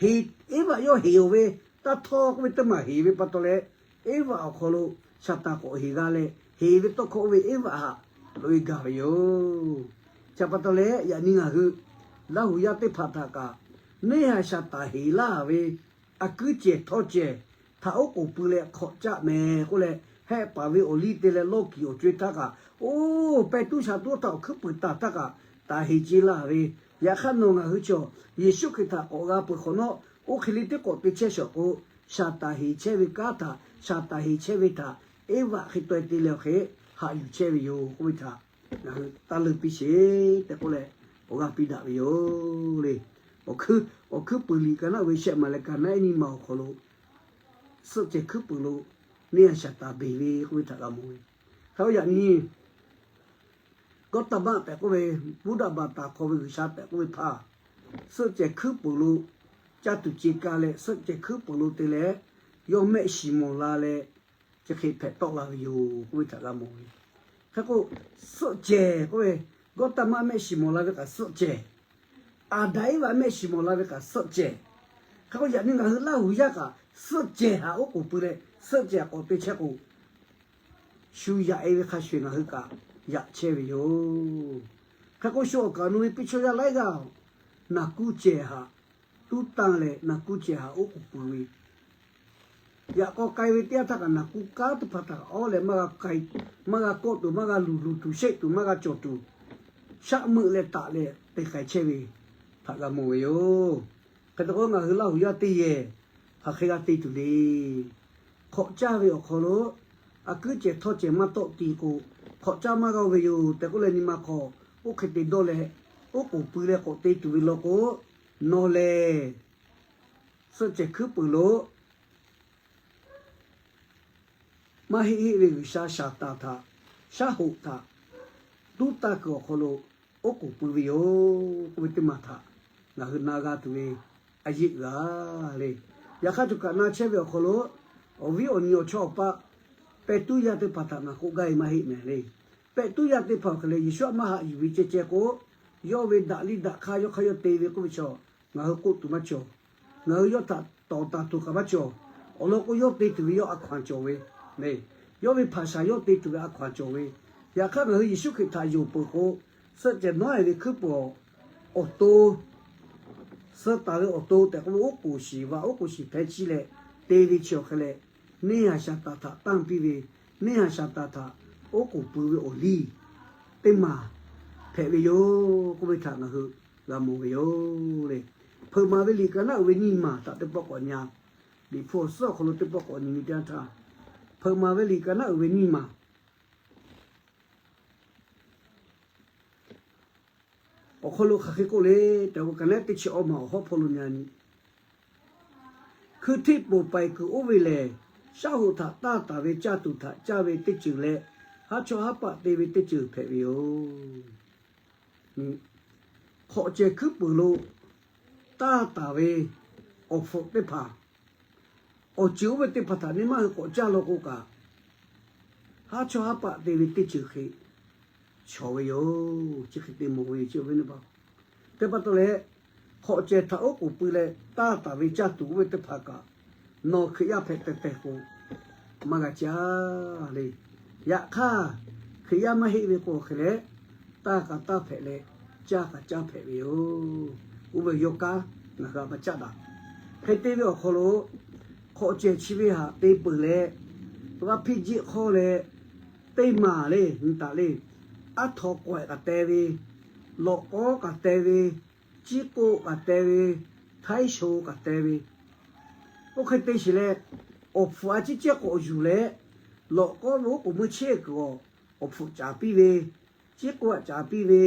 heˍ, Eˇvaꞈ yawˇ heˍ-oˬ ve, taˇ htawˇ k'oˆ ve teˇ maˬ heˍ ve pa taw leh, Eˇvaꞈ awˬ hk'aw lo Saˍtanˍ k'awꞈ heˍ g'a leh, heˍ ve tawˇ hkawˇ oˇ ve Eˇvaꞈ haꞈ loꞈ-e gaˬ ve yoˬ. Chi pa taw leh yaꞈ nyi ngaˬ hui Laˇ huˍ yaˇ teˇ hpaˍ htaꞈ kaꞈ, neˇ haiˬ Saˍtanˍ heˍ laˇ ve a kuiˉ cehˬ htawˇ cehˬ htaꞈ oˉ k'oˍ pui leh hk'awꞈ caˆ mehˍ k'oˆ leh, hehˆ paˍ ve awˬ liˇ te leh lawˇ kiˍ awˬ co-e htaˇ kaꞈ, oˇ pehˇ tuˉ sha tuˉ htaˇ awˬ hkuiˉ puiˍ taˍ htaˇ kaꞈ taˍ heˍ ce laˇ ve. Yaꞈ hk'aˇ nawˬ ngaˬ hui chaw Yeˍsuˆ Hkriꞈ htaꞈ k'awꞈ g'a peuˬ hk'awꞈ nawˉ, oˇ hk'e le teˇ k'awꞈ te chehˇ shawˍ k'o, Saˍtanˍ heˍ chehˇ ve kanˉ htaꞈ, Saˍtanˍ heˍ chehˇ ve htaꞈ Eˇvaꞈ hk'e taweh te leh awˬ hk'e haꞈ yuˬ chehˇ ve yoˬ k'oˆ ve htaꞈ ngaˬ hui taˇ leunˇ piˇ sheˍ tehꞈ k'oˆ leh, awˬ g'aˇ piˇ daꞈ ve yoˬ le. Awˬ hkuiˉ, awˬ hkuiˉ puiˍ liꞈ ka naˉ uiˍ ve shehˆ maˬ leh ka naˉ eˉ nyiˇ maˬ awˬ hk'aw lo, suhˆ cehˬ hkuiˉ puiˍ lo neˇ haiˬ Saˍtanˍ beˬ ve k'oˆ ve htaꞈ g'a mawˬ ve. Hk'e k'o yaꞈ nyi Gawˇtaˍmaˆ tehꞈ k'oˆ ve, Buddha baˬ taˍ hk'aw ve G'uiˬsha tehꞈ k'oˆ ve hpaˇ, suhˆ cehˬ hkuiˉ puiˍ lo caˇ tuˬ ce ka leh, suhˆ cehˬ hkuiˉ puiˍ lo te leh, yawˇ mehˆ shiˍ mawˬ la leh, chi hk'e hpehꞈ tawˆ la ve yoˬ k'oˆ ve htaꞈ g'a mawˬ ve. Hk'e k'o, suhˆ cehˬ k'oˆ ve, Gawˇtaˍmaˆ mehˆ shiˍ mawˬ la ve kaꞈ suhˆ cehˬ, Aˍdanˍ Eˇvaꞈ mehˆ shiˍ mawˬ la ve kaꞈ suhˆ cehˬ. Hk'e k'o yaꞈ nyi ngaˬ hui Laˇ huˍ yaˇ kaꞈ suhˆ cehˬ htaꞈ oˉ k'oˍ pui leh, suhˆ cehˬ k'awꞈ te chehˇ k'o, shu yaꞈ-e ve hk'a shuˍ eˬ ngaˬ hui kaꞈ yaꞈ chehˇ ve yoˬ. Hk'e k'o shu awˬ kaˍ awˬ nu ve piˇ chaw yaˇ laiˉ g'aˇ-oˬ, naˬ kuˇ cehˬ htaꞈ tuˉ tanˇ leh naˬ kuˇ cehˬ htaꞈ oˉ k'oˍ pui ve, yaꞈ k'aw k'ai ve teˇ yanˇ htaˇ kaꞈ naˬ kuˇ kanˉ teˇ hpaˍ htaꞈ awˉ leh maˇ g'a k'ai, maˇ g'a kawˆ tuˬ, maˇ g'a luˬ, luˬ tuˬ sheˆ tuˬ, maˇ g'a cawˬ tuˬ, shaˆ meuˆ leh taꞈ leh te k'ai chehˇ ve htaꞈ g'a mawˬ ve yoˬ. Hk'e te k'o ngaˬ hui Laˇ huˍ yaˇ teˇ yehˬ hk'aˬ hk'e g'a te tuˬ le. Hk'awꞈ caˇ ve awˬ hk'aw lo a kuiˉ cehˬ htawˇ cehˬ maˇ tawˆ ti k'o, hk'awꞈ caˇ maˇ g'a-o ve yoˬ tehꞈ k'oˆ leh nyi ma hk'aw, oˇ hk'e te dawˇ leh oˉ k'oˍ pui leh k'awꞈ te tuˬ ve law k'o, nawˬ lehˬ suhˆ cehˬ hkuiˉ puiˍ lo maˇ heˆ heˆ ve G'uiˬsha Saˍtanˍ htaꞈ, shaˉ hoꞈ htaꞈ tuˉ tanˇ kuiˬ awˬ hk'aw lo oˉ k'oˍ pui ve yoˬ k'oˆ ve teˇ maˬ htaꞈ ngaˬ hui na g'a tuˬ ve a yeˆ g'a le. Yaꞈ hk'aˇ tuˬ kaꞈ na chehˇ ve awˬ hk'aw lo awˬ viˉ awˬ nyi awˬ chawˇ awˬ paˆ pehˇ tuˉ yaˇ teˇ hpaˍ htaꞈ ngaˬ k'oˆ gaˇ ve maˇ heˆ mehˍ le. Pehˇ tuˉ yaˇ teˇ hpaˍ awˬ hk'e leh Yeˍsuˆ htaꞈ maˇ haꞈ yuˬ ve ceh ceh k'o, yawˇ ve daꞈ liˇ daꞈ hk'aˇ yawˇ hk'aˇ yawˇ te ve k'oˆ ve chaw ngaˬ hui k'oˆ tuˬ maˇ cawˬ. Ngaˬ hui yawˇ htaꞈ tawˍ taˍ tuˬ kaꞈ maˇ cawˬ. Awˬ lawn k'o, yawˇ te tuˬ ve yawˇ a hkaw-anˬ cawˬ ve le. Yawˇ ve hpaˍ shaˍ yawˇ te tuˬ ve a hkaw-anˬ cawˬ ve. Yaꞈ hk'aˇ ngaˬ hui Yeˍsuˆ Hkriꞈ htaꞈ yonˍ peuˬ k'o, suhˆ cehˬ nawˉ-e ve hkuiˉ puiˍ awˬ to, suh taˍ ve awˬ to tehꞈ k'oˆ ve oˉ k'oˍ shiˍ vaꞈ oˉ k'oˍ shiˍ hpehˇ chiˇ leh te ve chi awˬ hk'e leh, neˇ haiˬ Saˍtanˍ htaꞈ tanˇ piˇ ve, neˇ haiˬ Saˍtanˍ htaꞈ oˉ k'oˍ pui ve awˬ liˇ teˇ maˬ hpehꞈ ve yoˬ k'oˆ ve htaꞈ ngaˬ hui g'a mawˬ ve yoˬ le. Hpeuꞈ maˍ ve liꞈ ka naˉ uiˍ ve nyiˇ maˬ htaꞈ teˇ pawˆ k'awꞈ nyi-a. Liꞈ hpu awˬ suhˉ awˬ hk'aw lo teˇ pawˆ k'awꞈ nyi ve teˇ yanˇ htaˇ, Hpeuꞈ maˍ ve liꞈ ka naˉ uiˍ ve nyiˇ maˬ awˬ hk'aw lo hk'aˬ hk'e k'oˆ le tehꞈ k'o, ka naˉ teˇ chi awˇ maˬ awˬ hawˉ hpawˇ lo nyi-a nyi. Hkui htiˆ poˬ paiˍ kuiˬ oˇ ve lehˬ, shaˉ hoꞈ htaꞈ taˇ taˍ ve caˇ tuˬ htaꞈ caˇ ve teˇ ceuˬ leh, haˉ chawˇ haˉ paˆ te ve teˇ ceuˬ hpehꞈ ve yoˬ. Hk'awꞈ cehˬ hkuiˉ puiˍ lo taˇ taˍ ve awˬ hpfuhꞈ teˇ hpaˍ, awˬ ceuˬ oˇ ve teˇ hpaˍ htaꞈ neˇ maˇ hui k'awꞈ caˇ law k'o kaꞈ, haˉ chawˇ haˉ paˆ te ve teˇ ceuˬ hk'e shawˍ ve yoˬ. Chi hk'e te mawˬ ve yoˬ, chi awˬ viˉ awˬ nyi teˇ hpaˍ. Teˇ pa taw leh, hk'awꞈ cehˬ htaꞈ oˉ k'oˍ pui leh taˇ taˍ ve caˇ tuˬ oˇ ve teˇ hpaˍ kaꞈ, nawˬ Hkriꞈ yaˇ hpehꞈ tehˬ tehˬ k'o, maˇ g'a caˇ le. Yaꞈ hk'aˇ, Hkriꞈ yaˇ maˇ heˆ ve k'o hk'e leh, taˇ kaꞈ taˇ hpehꞈ leh, caˇ kaꞈ caˇ hpehꞈ ve yoˬ. Oˇ ve yawˇ kanˉ ngaˬ hui a ma caˇ daꞈ. Hk'e te ve awˬ hk'aw lo, hk'awꞈ cehˬ chi ve htaꞈ te peuˬ leh, g'a hpiˇ jiˆ hk'awˇ leh, teˇ maˬ le nyi taˍ le, aˉ htaw k'awehꞈ kaꞈ te ve, lawꞈ k'awˉ kaꞈ te ve, ciˉ k'oˆ kaꞈ te ve, htaiˉ sho kaꞈ te ve, oˇ hk'e te sheˍ leh, awˬ hpfuhꞈ a ciˉ cehˇ k'awꞈ yuˬ leh, lawꞈ k'awˉ ve oˉ k'oˍ meuˇ chehˇ kuiˬ awˬ, awˬ hpfuhꞈ caˍ piˇ ve, ciˉ k'oˆ haꞈ caˍ piˇ ve,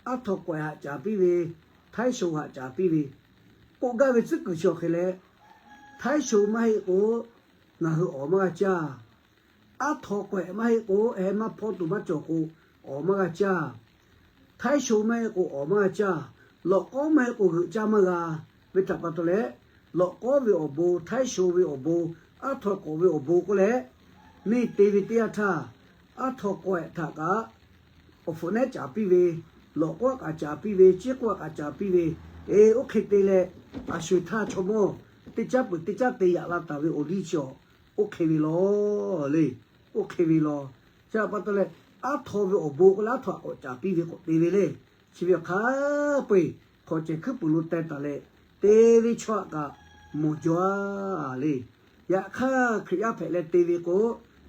aˉ htaw k'awehꞈ haꞈ caˍ piˇ ve, htaiˉ sho haꞈ caˍ piˇ ve, k'oˆ gaˇ ve tcuhˉ kuiˬ chi awˬ hk'e leh, htaiˉ sho maˇ heˆ k'o, ngaˬ hui awˬ maˇ g'a caˇ. Aˉ htaw k'awehꞈ maˇ heˆ k'o, heh maˇ hpawˇ tuˬ maˇ cawˬ k'o, awˬ maˇ g'a caˇ. Htaiˉ sho maˇ heˆ k'o, awˬ maˇ g'a caˇ. Lawꞈ k'awˉ maˇ heˆ k'o, g'euꞈ caˇ maˇ g'a ve htaꞈ pa taw leh, lawꞈ k'awˉ ve awˬ bon, htaiˉ sho ve awˬ bon, aˉ htaw k'awehꞈ ve awˬ bon k'oˆ leh, neˇ te ve teˇ yanˇ htaˇ, aˉ htaw k'awehꞈ htaꞈ kaꞈ awˬ hpfuhꞈ nehˉ caˍ piˇ ve, lawꞈ k'awˉ kaꞈ caˍ piˇ ve, ciˉ k'oˆ kaꞈ caˍ piˇ ve, e, oˇ hk'e te leh, a sho-eˬ htaˇ chaw mawˇ teˇ caˉ peuˬ teˇ caˉ te yaꞈ la taˍ ve awˬ liˇ chi awˬ, oˇ hk'e ve law le. Oˇ hk'e ve law. Chi pa taw leh, aˉ htaw ve awˬ bon k'oˆ leh aˉ htaw k'awehꞈ caˍ piˇ ve k'awꞈ te ve le. Chi ve awˬ hk'a peu-eˬ hk'awꞈ cehˬ hkuiˉ puiˍ lo teh taˍ leh, te ve chaw htaꞈ kaꞈ mawˬ jaw-a le. Yaꞈ hk'aˇ, Hkriꞈ yaˇ hpehꞈ leh te ve k'o,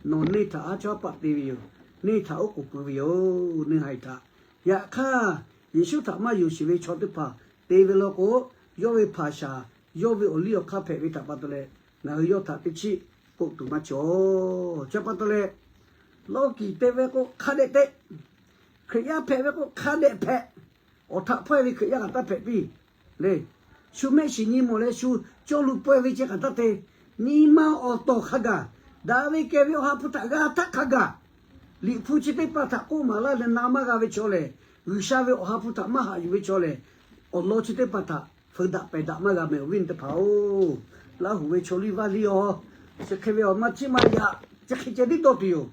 nawˬ neˇ htaꞈ haˉ chawˇ haˉ paˆ te ve yoˬ. Neˇ htaꞈ oˉ k'oˍ pui ve yoˬ. Neˇ haiˬ htaꞈ. Yaꞈ hk'aˇ, Yeˍsuˆ htaꞈ maˇ yonˍ sheˍ ve chaw teˇ hpaˍ te ve law k'o, yawˇ ve hpaˍ shaˍ, yawˇ ve awˬ liˇ awˬ hk'aˇ hpehꞈ ve htaꞈ pa taw leh, ngaˬ hui yawˇ htaꞈ teˇ chiˆ k'oˆ tuˬ maˇ cawˬ. Chi pa taw leh, lawˇ kiˍ te ve k'o hk'a dehꞈ te, Hkriꞈ yaˇ hpehꞈ ve k'o hk'a dehꞈ hpehꞈ. Awˬ htaꞈ hpawehˇ ve Hkriꞈ yaˇ kaꞈ taˇ hpehꞈ piˇ le. Shu mehˆ shiˍ nyi mawˬ leh shu cawˇ lu pawehˇ ve ceh kaꞈ taˇ te. Nyi ma awˬ tawˍ hk'a gaˬ, daꞈ ve kehˬ ve Awˬ ha hpu htaꞈ g'a htaˇ hk'a gaˬ, Liꞈ hpu chi teˇ hpaˍ htaꞈ k'oˆ maˍ laˇ leh na maˇ g'a ve chaw lehˬ, G'uiˬsha ve Awˬ ha hpu htaꞈ maˇ haꞈ yuˬ ve chaw lehˬ, awˬ lawn chi teˇ hpaˍ htaꞈ feu daꞈ pehˬ daꞈ maˇ g'a mehˍ, awˬ viˉ awˬ nyi teˇ hpaˍ-oˬ. Laˇ huˍ ve chaw liˇ vaˇ liˇ-aˬ, chi hk'e ve awˬ ma chiˇ ma yaꞈ, chi hk'e ceh tiˉ dawˇ tuˬ yoˬ.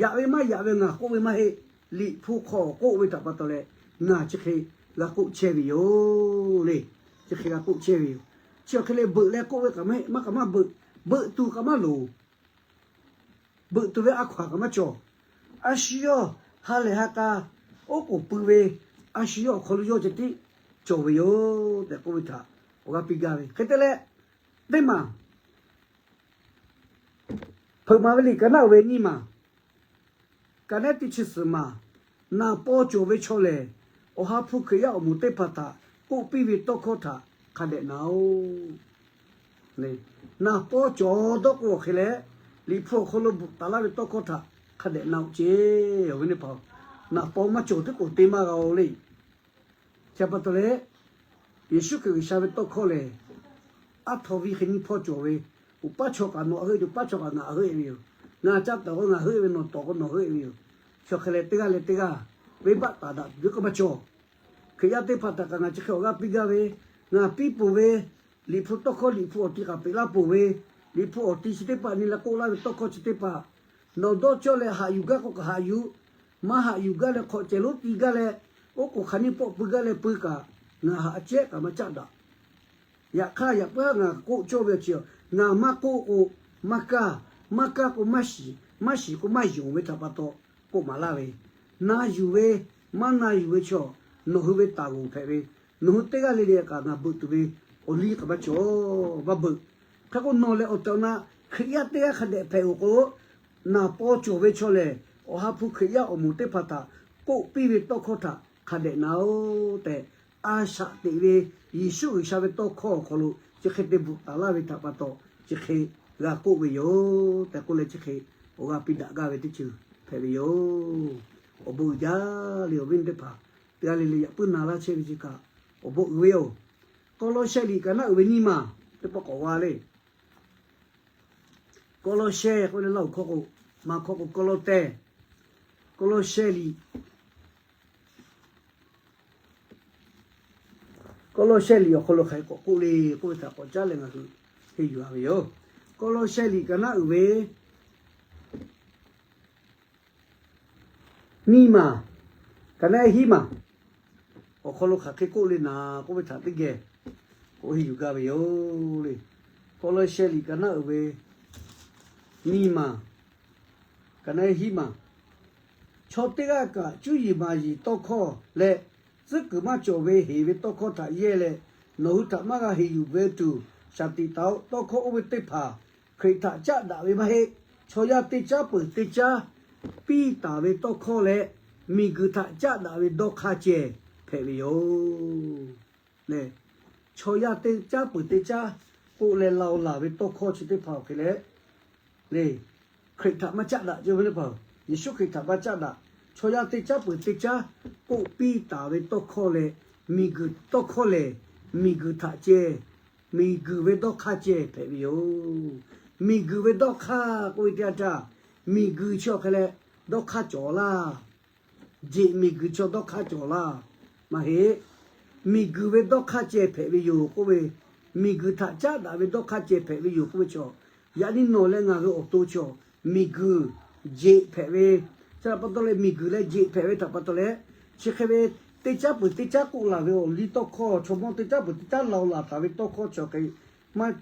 Yaꞈ ve maˇ yaꞈ ve ngaˬ k'oˆ ve maˇ heˆ. Liꞈ hpu hk'aw k'oˆ ve htaꞈ pa taw leh, ngaˬ chi hk'e g'a k'oˆ chehˇ ve yoˬ le. Chi hk'e g'a k'oˆ chehˇ ve yoˬ. Chi awˬ hk'e leh beuꞈ leh k'oˆ ve kaꞈ maˇ heˆ, maˇ kaꞈ maˇ beuꞈ, beuꞈ tuˬ kaꞈ maˇ loˍ. Beuꞈ tuˬ ve a hkaw-anˬ kaꞈ maˇ cawˬ. A shu yawˇ ha lehˬ ha k'a oˉ k'oˍ pui ve, a shu yawˇ awˬ hk'aw lo yawˇ ceh tiˉ cawˬ ve yoˬ tehꞈ k'oˆ ve htaꞈ awˬ g'aˇ piˇ gaˇ ve. Hk'e te leh, teˇ maˬ, Hpeuꞈ maˍ ve liꞈ ka naˉ uiˍ ve nyiˇ maˬ, ka naˉ teˇ chi suhˍ maˬ, naˍ paw cawˬ ve chaw lehˬ, Awˬ ha hpu Hkriꞈ yaˇ awˬ moˍ teˇ hpaˍ htaꞈ k'oˆ piˇ ve tawˇ hkawˇ htaꞈ hk'a dehꞈ na-oˬ. Naˍ paw cawˬ dawˇ k'o awˬ hk'e leh, Liꞈ hpu awˬ hk'aw lo bvuhꞈ taˍ laˇ ve tawˇ hkawˇ htaꞈ hk'a dehꞈ na-oˬ ceˇ. Awˬ viˉ teˇ hpaˍ, naˍ paw maˇ cawˬ teˇ k'oˍ te maˇ g'a-o le. Chi pa taw leh, Yeˍsuˆ Hkriꞈ G'uiˬsha ve tawˇ hkawˇ lehˬ, aˉ htaw viˇ hk'e nyiˇ hpawˇ cawˬ ve, uˍ paˉ chaw kaꞈ nawˬ heuˆ-e, uˍ paˉ chaw kaꞈ ngaˬ heuˆ-e ve yoˬ. Ngaˬ caˇ taˍ k'o ngaˬ heuˆ-e ve, nawˬ tawˍ k'o nawˬ heuˆ-e ve yoˬ. Chi awˬ hk'e leh teˇ g'aˇ leh teˇ g'aˇ venˇbaˆ taˍ daꞈ tuˬ ve k'o maˇ cawˬ. Hkriꞈ yaˇ teˇ hpaˍ htaꞈ kaꞈ ngaˬ chi hk'e awˬ g'aˇ piˇ gaˇ ve, ngaˬ piˇ peuˬ ve, Liꞈ hpu tawˇ hkawˇ Liꞈ hpu awˬ ti kaꞈ peꞈ laˇ peuˬ ve, Liꞈ hpu awˬ ti chi teˇ hpaˍ nyi leh k'oˆ laˇ ve tawˇ hkawˇ chi teˇ hpaˍ, nawˬ dawˇ cawˇ leh haꞈ yuˬ gaˇ k'o kaꞈ haꞈ yuˬ, maˇ haꞈ yuˬ gaˇ leh hk'awꞈ cehˬ lonˉ ti gaˇ leh, oˉ k'oˍ hk'aˬ nyiˇ pawˆ pui gaˇ leh pui kaꞈ, ngaˬ haꞈ cehˉ kaꞈ maˇ caˆ daꞈ. Yaꞈ hk'aˇ, yaꞈ puiˉ haˉ ngaˬ k'oˆ cawˇ ve awˬ ceuˬ, ngaˬ maˇ k'oˆ k'o maˇ kaˇ, maˇ kaˇ k'o maˇ shiˍ, maˇ shiˍ k'o maˇ yonˍ ve htaꞈ pa taw k'oˆ maˍ laˇ ve, na yuˬ ve, maˇ na yuˬ ve chaw, nawˬ hui ve taˍ g'oˍ hpehꞈ ve, nawˬ hui teˇ g'aˇ le le kaꞈ ngaˬ beuꞈ tuˬ ve awˬ liˇ kaꞈ maˇ cawˬ, maˇ beuꞈ. Hk'e k'o nawˬ lehˬ awˬ tehˬ awˬ na Hkriꞈ yaˇ teˇ g'aˇ hk'a dehꞈ hpehꞈ-oˬ k'o, naˍ paw cawˬ ve chaw lehˬ, Awˬ ha hpu Hkriꞈ yaˇ awˬ moˍ teˇ hpaˍ htaꞈ k'oˆ piˇ ve tawˇ hkawˇ htaꞈ hk'a dehꞈ na-oˬ tehꞈ, a shaꞈ teꞈ ve Yeˍsuˆ G'uiˬsha ve tawˇ hkawˇ awˬ hk'aw lo chi hk'e te bvuhꞈ taˍ laˇ ve htaꞈ pa taw, chi hk'e g'a k'oˆ ve yoˬ tehꞈ k'oˆ leh, chi hk'e awˬ g'aˇ piˇ daꞈ gaˇ ve teˇ ceuˬ hpehꞈ ve yoˬ. Awˬ bon uiˍ jaˇ le, awˬ viˉ awˬ nyi teˇ hpaˍ, teˇ g'aˇ le le yaꞈ puiˉ na laˇ chehˇ ve chi kaꞈ awˬ bon uiˍ ve yoˬ. Kawˇlawˇsehˇ liꞈ kaꞈ naˆ uiˍ ve nyiˇ maˬ teˇ pawˆ k'awꞈ g'a le. Kawˇlawˇsehˇ k'oˆ ve le, Laˇ huˍ hkawˇ k'o, Manˇ hkawˇ k'o, Kawˇlawˇtehˇ, Kawˇlawˇsehˇ liꞈ, Kawˇlawˇsehˇ liꞈ awˬ hk'aw lo hk'aˬ hk'e k'awꞈ k'oˆ le k'oˆ ve htaꞈ k'awꞈ caˉ leh ngaˬ hui henˇ yuˬ-a ve yoˬ. Kawˇlawˇsehˇ liꞈ kaꞈ naˆ uiˍ ve nyiˇ maˬ, kaꞈ naˆ hiˉ maˬ awˬ hk'aw lo hk'aˬ hk'e k'oˆ le naˍ k'oˆ ve htaꞈ teˇ geh k'oˆ henˇ yuˬ gaˇ ve yoˬ le. Kawˇlawˇsehˇ liꞈ kaꞈ naˆ uiˍ ve nyiˇ maˬ, kaꞈ naˆ hiˉ maˬ, chaw teˇ g'aˇ kaꞈ cuˇ yiˍ maˍ yiˍ tawˇ hkawˇ leh tcuhˉ kuiˬ maˇ cawˬ ve heˍ ve tawˇ hkawˇ htaꞈ yehˇ leh, nawˬ hui htaꞈ maˇ g'a heˍ yuˬ ve tuˬ shaˍ tiꞈ taˍ-oꞈ. Tawˇ hkawˇ oˇ ve teˇ hpaˍ Hkriꞈ htaꞈ caˆ daꞈ ve maˇ heˆ. Chaw yaˇ teˇ caˉ peuˬ teˇ caˉ piˇ taˍ ve tawˇ hkawˇ leh miˬguiˬ htaꞈ caˆ daꞈ ve dawˇ hk'aˇ ceh hpehꞈ ve yoˬ. Chaw yaˇ teˇ caˉ peuˬ teˇ caˉ k'oˆ leh la-o laˬ ve tawˇ hkawˇ chi teˇ hpaˍ awˬ hk'e leh le, Hkriꞈ htaꞈ maˇ caˆ daꞈ ceh ve teˇ hpaˍ, Yeˍsuˆ Hkriꞈ htaꞈ maˇ caˆ daꞈ. Chaw yaˇ teˇ caˉ peuˬ teˇ caˉ k'oˆ piˇ taˍ ve tawˇ hkawˇ leh miˬguiˬ tawˇ hkawˇ lehˬ, miˬguiˬ htaꞈ ceh, miˬguiˬ ve dawˇ hk'aˇ ceh hpehꞈ ve yoˬ. Miˬguiˬ ve dawˇ hk'aˇ k'oˆ ve teˇ yanˇ htaˇ, miˬguiˬ chi awˬ hk'e leh dawˇ hk'aˇ cawˬ laˇ. Jeꞈ miˬguiˬ chaw dawˇ hk'aˇ cawˬ laˇ. Maˇ heˆ. Miˬguiˬ ve dawˇ hk'aˇ ceh hpehꞈ ve yoˬ k'oˆ ve, miˬguiˬ htaꞈ caˆ daꞈ ve dawˇ hk'aˇ ceh hpehꞈ ve yoˬ k'oˆ ve chaw, yaꞈ nyi nawˬ leh ngaˬ hui awˬ to chaw miˬguiˬ jeꞈ hpehꞈ ve, chi htaꞈ pa taw leh miˬguiˬ leh jeꞈ hpehꞈ ve htaꞈ pa taw leh, chi hk'e ve teˇ caˉ peuˬ teˇ caˉ k'oˆ laˬ ve awˬ liˇ tawˇ hkawˇ, chaw mawˇ teˇ caˉ peuˬ teˇ caˉ la-o laˬ taˍ ve tawˇ hkawˇ chi awˬ hk'e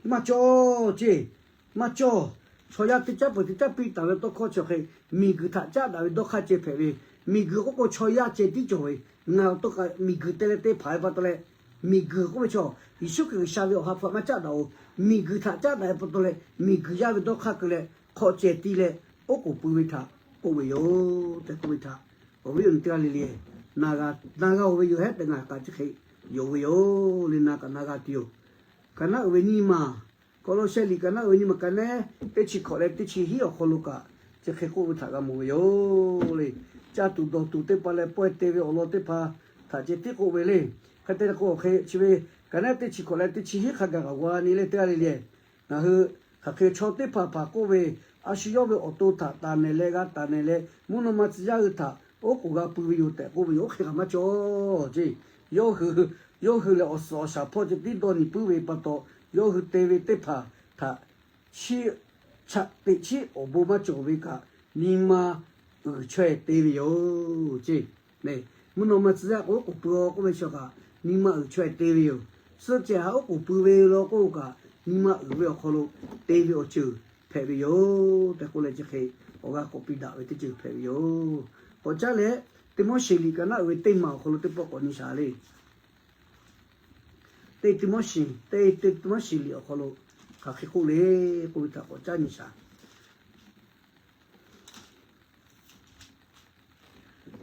maˇ cawˬ ceˇ. Maˇ cawˬ. Chaw yaˇ teˇ caˉ peuˬ teˇ caˉ piˇ taˍ ve tawˇ hkawˇ chi awˬ hk'e miˬguiˬ htaꞈ caˆ daꞈ ve dawˇ hk'aˇ ceh hpehꞈ ve, miˬguiˬ k'oˆ k'o chaw yaˇ ceh tiˉ cawˬ ve, ngaˬ awˬ to kaꞈ miˬguiˬ te leh te hpanˍ ve pa taw leh, miˬguiˬ k'oˆ ve chaw Yeˍsuˆ Hkriꞈ G'uiˬsha ve Awˬ ha hpu htaꞈ maˇ caˆ daꞈ-oˬ. Miˬguiˬ htaꞈ caˆ daꞈ ve pa taw leh miˬguiˬ yaˇ ve dawˇ hk'aˇ keu leh hk'awꞈ cehˬ ti leh oˉ k'oˍ pui ve htaꞈ k'oˆ ve yoˬ tehꞈ k'oˆ ve htaꞈ, awˬ viˉ awˬ nyi teˇ g'aˇ le le, na g'a-oˬ ve yoˬ hehˉ tehꞈ ngaˬ kaꞈ chi hk'e yonˍ ve yoˬ le. Na kaꞈ na g'a tuˬ yoˬ. Kaꞈ naˆ uiˍ ve nyiˇ maˬ, Kawˇlawˇsehˇ liꞈ kaꞈ naˆ uiˍ ve nyiˇ maˬ kaꞈ naˆ teˇ chi hkawꞈ leh teˇ chi hiˉ awˬ hk'aw lo kaꞈ chi hk'e k'oˆ ve htaꞈ g'a mawˬ ve yoˬ le. Caˇ tuˬ dawˬ tuˬ teˇ hpaˍ leh pawehˇ te ve awˬ lawn teˇ hpaˍ htaꞈ ceh tiˉ k'oˆ ve le. Hk'e te leh k'o awˬ hk'e chi ve kaꞈ naˆ teˇ chi hkawꞈ leh teˇ chi hiˉ hk'a gaˬ k'awꞈ g'a nyi le teˇ g'aˇ le le. Ngaˬ hui hk'aˬ hk'e chaw teˇ hpaˍ hpaˍ k'oˆ ve, a shu yawˇ ve awˬ to htaꞈ taˍ nehˬ leh g'a taˍ nehˬ leh mvuhˇ naw ma tcuh yaˇ hui htaꞈ oˉ k'oˍ g'a pui ve yoˬ tehꞈ k'oˆ ve yoˬ. Oˇ hk'e kaꞈ maˇ cawˬ ceˇ. Yawˇ hui, yawˇ hui lehˬ awˬ suhˍ awˬ shaˍ hpawˇ ceh tiˉ dawˇ nyi puiˉ ve pa taw, yawˇ hui te ve teˇ hpaˍ htaꞈ chi chaꞈ teꞈ chiˉ awˬ bon maˇ cawˬ ve kaꞈ, nyi ma uiˍ chaweh te ve yoˬ ceˇ. Mvuhˇ naw ma tcuh yaˇ k'o oˉ k'oˍ pui-o k'oˆ ve chaw kaꞈ nyi ma uiˍ chaweh te ve yoˬ. Suhˆ cehˬ ha oˉ k'oˍ pui ve law k'oˆ kaꞈ, nyi ma uiˍ ve awˬ hk'aw lo te ve awˬ ceuˬ hpehꞈ ve yoˬ tehꞈ k'oˆ leh chi hk'e awˬ g'aˇ k'awꞈ piˇ daꞈ ve teˇ ceuˬ hpehꞈ ve yoˬ. K'awꞈ caˉ leh, Tiˆmoˉseˍ liꞈ kaꞈ naˆ uiˍ ve teˇ maˬ awˬ hk'aw lo teˇ pawˆ k'awꞈ nyi shaˍ le. Teˇ Tiˆmoˉseˍ, teˇ teˇ Tiˆmoˉseˍ liꞈ awˬ hk'aw lo hk'aˬ hk'e k'oˆ le k'oˆ ve htaꞈ k'awꞈ caˉ nyi shaˍ.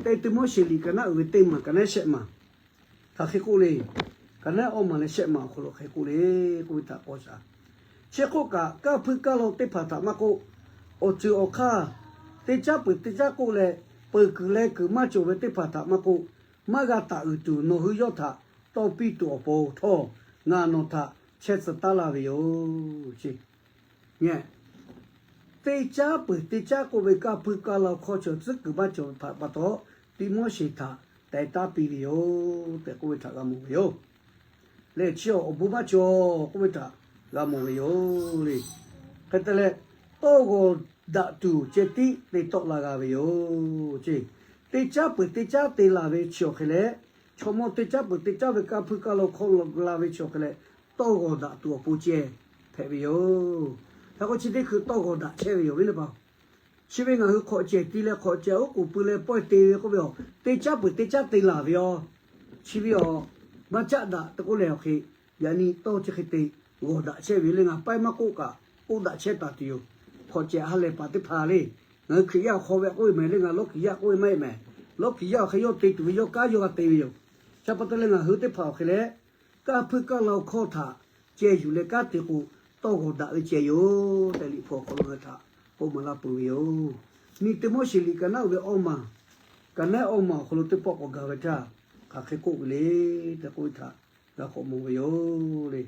Teˇ Tiˆmoˉseˍ liꞈ kaꞈ naˆ uiˍ ve teˇ maˬ kaꞈ naˆ shehˆ maˬ hk'aˬ hk'e k'oˆ le. Kaꞈ naˆ awˇ maˬ leh shehˆ maˬ awˬ hk'aw lo hk'aˬ hk'e k'oˆ le k'oˆ ve htaꞈ k'awꞈ shaˍ. Chi hk'oˆ kaꞈ, kaˇ hpuiˇ kaˇ law teˇ hpaˍ htaꞈ maˇ k'oˆ, awˬ ceuˬ awˬ hk'aˇ teˇ caˉ peuˬ teˇ caˉ k'oˆ leh, peuˬ kuiˬ leh kuiˬ maˇ cawˬ ve teˇ hpaˍ htaꞈ maˇ k'oˆ, maˇ g'a taˍ uiˍ tuˬ nawˬ hui yawˇ htaꞈ tawˇ piˇ tuˬ awˬ pon htawˇ, ngaˬ nawˬ htaꞈ chehˇ tcuh taˉ laˇ ve yoˬ ceˇ. Teˇ caˉ peuˬ teˇ caˉ k'oˆ ve kaˇ hpuiˇ kaˇ law hkawˇ chaw tcuhˉ kuiˬ maˇ cawˬ htaꞈ pa taw, Tiˆmoˉseˍ htaꞈ teh taˉ piˇ ve yoˬ tehꞈ k'oˆ ve htaꞈ g'a mawˬ ve yoˬ. Lehˬ chi awˬ bon maˇ cawˬ k'oˆ ve htaꞈ g'a mawˬ ve yoˬ le. Hk'e te leh, tawˇ g'awˬ daꞈ tuˬ ceh tiˉ te tawˆ la g'a ve yoˬ ceˇ. Teˇ caˉ peuˬ teˇ caˉ te la ve chi awˬ hk'e leh, chaw mawˇ teˇ caˉ peuˬ teˇ caˉ ve kaˇ hpuiˇ kaˇ law hkawˇ la ve chi awˬ hk'e leh, tawˇ g'awˬ daꞈ tuˬ awˬ pon ceh hpehꞈ ve yoˬ. Hk'e k'o chi teˇ hkui tawˇ g'awˬ daꞈ chehˇ ve yoˬ ve le pa. Chi ve ngaˬ hui hk'awꞈ cehˬ ti leh hk'awꞈ cehˬ oˉ k'oˍ pui leh pawehˇ te ve k'oˆ ve aˬ, teˇ caˉ peuˬ teˇ caˉ te laˬ ve yoˬ. Chi ve aˬ, maˇ caˆ daꞈ te k'oˆ leh awˬ hk'e, yaꞈ nyi tawˇ chi hk'e te g'awˬ daꞈ chehˇ ve le. Ngaˬ pawehˇ maˇ k'oˆ kaꞈ k'oˆ daꞈ chehˇ taˍ tuˬ yoˬ. Hk'awꞈ cehˬ ha lehˬ paˍ teˇ hpaˍ le, Ngaˬ hui Hkriꞈ yaˇ awˬ hk'aw ve k'oˆ ve mehˍ leh, ngaˬ lawˇ kiˍ yaˇ k'oˆ ve maˇ heˆ mehˍ. Lawˇ kiˍ yaˇ awˬ hk'e yawˇ te tuˬ ve yawˇ kanˉ yawˇ g'a te ve yoˬ. Chi pa taw leh ngaˬ hui teˇ hpaˍ awˬ hk'e leh, kanˇ hpuiˇ kanˇ la awˬ hkawˇ htaꞈ ceh yuˬ leh kanˉ te k'o, tawˇ g'awˬ daꞈ ve ceh yoˬ tehꞈ Liꞈ hpu awˬ hk'aw lo ngaˬ hui htaꞈ k'oˆ maˍ laˇ peuˬ ve yoˬ. Nyi Teˇmawˇsheˍ liꞈ ka naˉ uiˍ ve awˇ maˬ, ka naˉ awˇ maˬ awˬ hk'aw lo teˇ pawˆ k'awꞈ gaˬ ve htaˇ, hk'aˬ hk'e k'oˆ ve le tehꞈ k'oˆ ve htaꞈ g'a k'awꞈ mawˬ ve yoˬ le.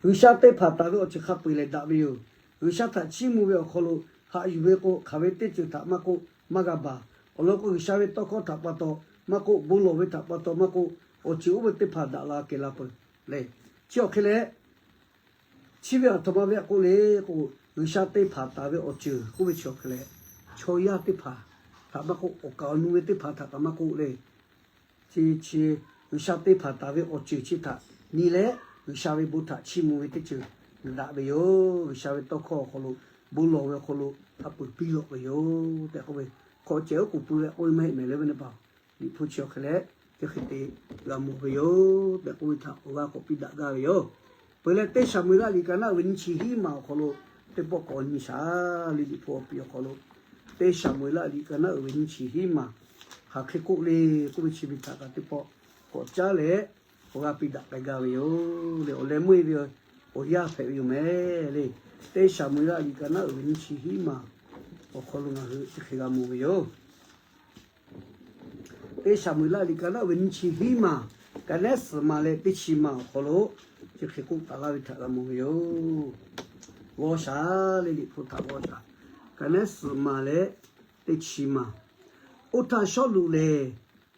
G'uiˬsha teˇ hpaˍ taˍ ve awˬ ceuˬ hk'a peu-eˬ lehˬ daꞈ ve yoˬ. G'uiˬsha htaꞈ chiˇ mvuh ve awˬ hk'aw lo haꞈ yuˬ ve k'o, hk'aˬ ve teˇ ceuˬ htaꞈ maˇ k'oˆ, maˇ g'a baˬ. Awˬ lawn k'o, G'uiˬsha ve tawˇ hkawˇ htaꞈ pa taw maˇ k'oˆ, bon lawˬ ve htaꞈ pa taw maˇ k'oˆ, awˬ ceuˬ oˇ ve teˇ hpaˍ daꞈ la kehˬ la peuˬ le. Chi awˬ hk'e leh, chi ve aˬ htoꞈ ma ve k'oˆ le k'o, G'uiˬsha teˇ hpaˍ taˍ ve awˬ ceuˬ k'oˆ ve chi awˬ hk'e leh, chaw yaˇ teˇ hpaˍ htaꞈ maˇ k'oˆ, awˬ kaˍ awˬ nu ve teˇ hpaˍ htaꞈ kaꞈ maˇ k'oˆ le. Chi, chi G'uiˬsha teˇ hpaˍ taˍ ve awˬ ceuˬ chi htaꞈ nyi leh, G'uiˬsha ve bon htaꞈ chiˇ mvuh ve teˇ ceuˬ daꞈ ve yoˬ. G'uiˬsha ve tawˇ hkawˇ awˬ hk'aw lo, bon lawˬ ve awˬ hk'aw lo hk'a peu-eˬ piˇ lawꞈ ve yoˬ tehꞈ k'oˆ ve, hk'awꞈ cehˬ oˉ k'oˍ pui ve k'oˆ ve maˇ heˆ mehˍ leh ve teˇ hpaˍ, Liꞈ hpu chi awˬ hk'e leh, chi hk'e te g'a mawˬ ve yoˬ tehꞈ k'oˆ ve htaꞈ awˬ g'aˇ k'awꞈ piˇ daꞈ gaˇ ve yoˬ. Peuˬ leh, Teˇ Saˍmo-eˍlaˆ liꞈ ka naˉ uiˍ ve nyiˇ chi hiˉ maˬ awˬ hk'aw lo teˇ pawˆ k'awꞈ nyi shaˍ le. Liꞈ hpu awˬ piˍ awˬ hk'aw lo, Teˇ Saˍmo-eˍlaˆ liꞈ ka naˉ uiˍ ve nyiˇ chi hiˉ maˬ hk'aˬ hk'e k'oˆ le k'oˆ ve chi ve htaꞈ kaꞈ teˇ pawˆ k'awꞈ caˉ leh, awˬ g'aˇ piˇ daꞈ k'ai gaˇ ve yoˬ le. Awˬ leh meuˇ-e ve awˬ yanˇ hpehꞈ ve yoˬ mehˍ le. Teˇ Saˍmo-eˍlaˆ liꞈ ka naˉ uiˍ ve nyiˇ chi hiˉ maˬ awˬ hk'aw lo ngaˬ hui chi hk'e g'a mawˬ ve yoˬ. Teˇ Saˍmo-eˍlaˆ liꞈ ka naˉ uiˍ ve nyiˇ chi hiˉ maˬ, ka naˉ suhˍ maˬ leh teˇ chi maˬ awˬ hk'aw lo, chi hk'e k'oˆ taˍ laˇ ve htaꞈ g'a mawˬ ve yoˬ. G'awˇ shaˍ le, Liꞈ hpu htaꞈ g'awˇ shaˍ. Ka naˉ suhˍ maˬ leh teˇ chi maˬ. Oˇ htaˇ Sawˉluꞈ lehˬ,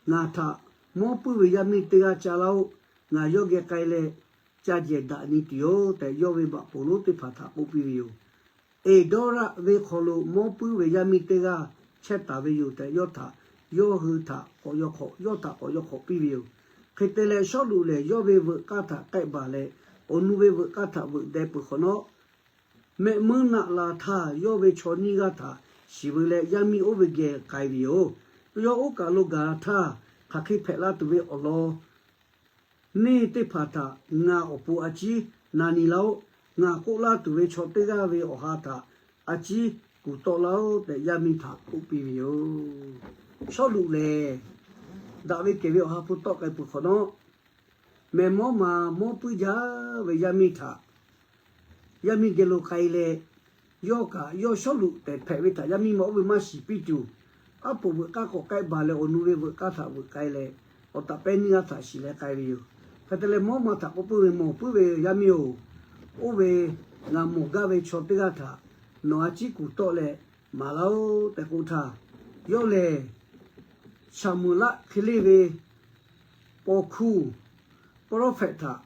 Ngaˬ htaꞈ mawˇ puiˉ ve yaˇ miˇ teˇ g'aˇ ca laˇ-oˆ. Ngaˬ yawˇ geh k'ai leh, ca jehˬ daꞈ nyi tuˬ yoˬ tehꞈ, yawˇ ve baꞈ poˍ lonˉ teˇ hpaˍ htaꞈ k'oˆ piˇ ve yoˬ. Eˍdawˇraˆ venˇ hk'aw lo mawˇ puiˉ ve yaˇ miˇ teˇ g'aˇ chehˇ taˍ ve yoˬ tehꞈ, yawˇ htaꞈ, yawˇ hui htaꞈ k'awꞈ yaw hk'awꞈ, yawˇ htaꞈ k'awꞈ yaw hk'awꞈ piˇ ve yoˬ. Hk'e te leh, Sawˉluꞈ lehˬ yawˇ ve veuꞈ k'aˇ htaꞈ k'ehˆ baˬ leh, awˬ nu ve veuꞈ k'aˇ htaꞈ veuꞈ deh peuˬ hk'awꞈ nawˉ, mehˆ muiˉ naˆ la htaˇ, yawˇ ve chaw nyiˇ g'aˇ htaꞈ shiˍ veu leh, yaˇ miˇ oˇ ve geh k'ai ve yoˬ. Yawˇ oˇ kaˬ lo gaˬ htaˇ, hk'aˬ hk'e hpehꞈ la tuˬ ve awˬ lawn neˇ teˇ hpaˍ htaꞈ ngaˬ awˬ pon a ciˉ na nyi laˇ-oˆ. Ngaˬ k'oˆ laˇ tuˬ ve chaw teˇ g'aˇ ve awˬ ha htaꞈ a ciˉ kuˬ tawˆ laˇ-oˆ tehꞈ, yaˇ miˇ htaꞈ k'oˆ piˇ ve yoˬ. Sawˉluꞈ lehˬ, daꞈ ve kehˬ ve awˬ ha hpu tawˆ k'ai peuˬ hk'awꞈ nawˉ, mehˬ mawˉ ma mawˇ puiˉ jaˇ ve yaˇ miˇ htaꞈ yaˇ miˇ geh lo k'ai leh, yawˇ kaꞈ yawˇ Sawˉluꞈ tehꞈ hpehꞈ ve htaꞈ yaˇ miˇ ma oˇ ve maˇ shiˍ piˇ tuˬ, aˉ poꞈ veuꞈ k'aˇ k'awꞈ k'ehˆ baˬ leh, awˬ nu ve veuꞈ k'aˇ htaꞈ veuꞈ k'ai leh, awˬ taˍ pehˇ nyiˇ g'aˇ htaꞈ shiˍ leh k'ai ve yoˬ. Hk'e te leh, mawˇ ma htaꞈ k'oˆ piˇ ve, Mawˬ puiˉ ve yaˇ miˇ-oˬ, oˇ ve ngaˬ mawˬ gaˇ ve chaw teˇ g'aˇ htaꞈ nawˬ a ciˉ kuˬ tawˆ leh maˍ laˇ-oˆ tehꞈ k'oˆ htaˇ, yawˇ lehˬ Saˍmoˍeˍlaˆ hk'e le ve paw hkuˇ, pawˇ lawˇ hpehꞈ htaꞈ,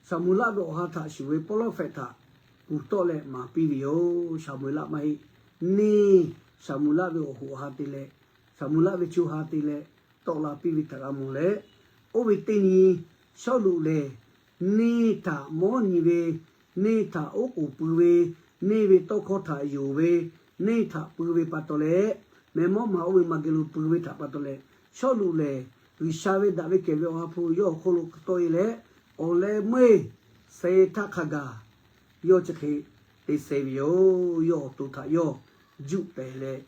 Saˍmoˍeˍlaˆ ve awˬ ha htaꞈ shuˍ ve pawˇ lawˇ hpehꞈ htaꞈ kuˬ tawˆ leh maˍ piˇ ve yoˬ. Saˍmoˍeˍlaˆ maˇ heˆ, neˇ Saˍmoˍeˍlaˆ ve awˬ hoꞈ awˬ ha te leh, Saˍmoˍeˍlaˆ ve co ha te leh tawˆ la piˇ ve htaꞈ g'a mawˬ leh, oˇ ve teˇ nyi Sawˉluꞈ lehˬ, neˇ htaꞈ mawˇ nyi ve, neˇ htaꞈ oˉ k'oˍ pui ve, neˇ ve tawˇ hkawˇ htaꞈ yonˍ ve, neˇ htaꞈ pui ve pa taw leh, mehˬ mawˇ ma oˇ ve maˇ geh lo pui ve htaꞈ pa taw leh, Sawˉluꞈ lehˬ G'uiˬsha ve daꞈ ve kehˬ ve awˬ ha hpu yawˇ awˬ hk'oˆ lo hk'e tawˆ e leh, awˬ leh meuˇ-e seh htaˇ hk'a gaˬ yawˇ chi hk'e te seh ve yoˬ. Yawˇ awˬ to htaꞈ yawˇ juˆ pehˍ leh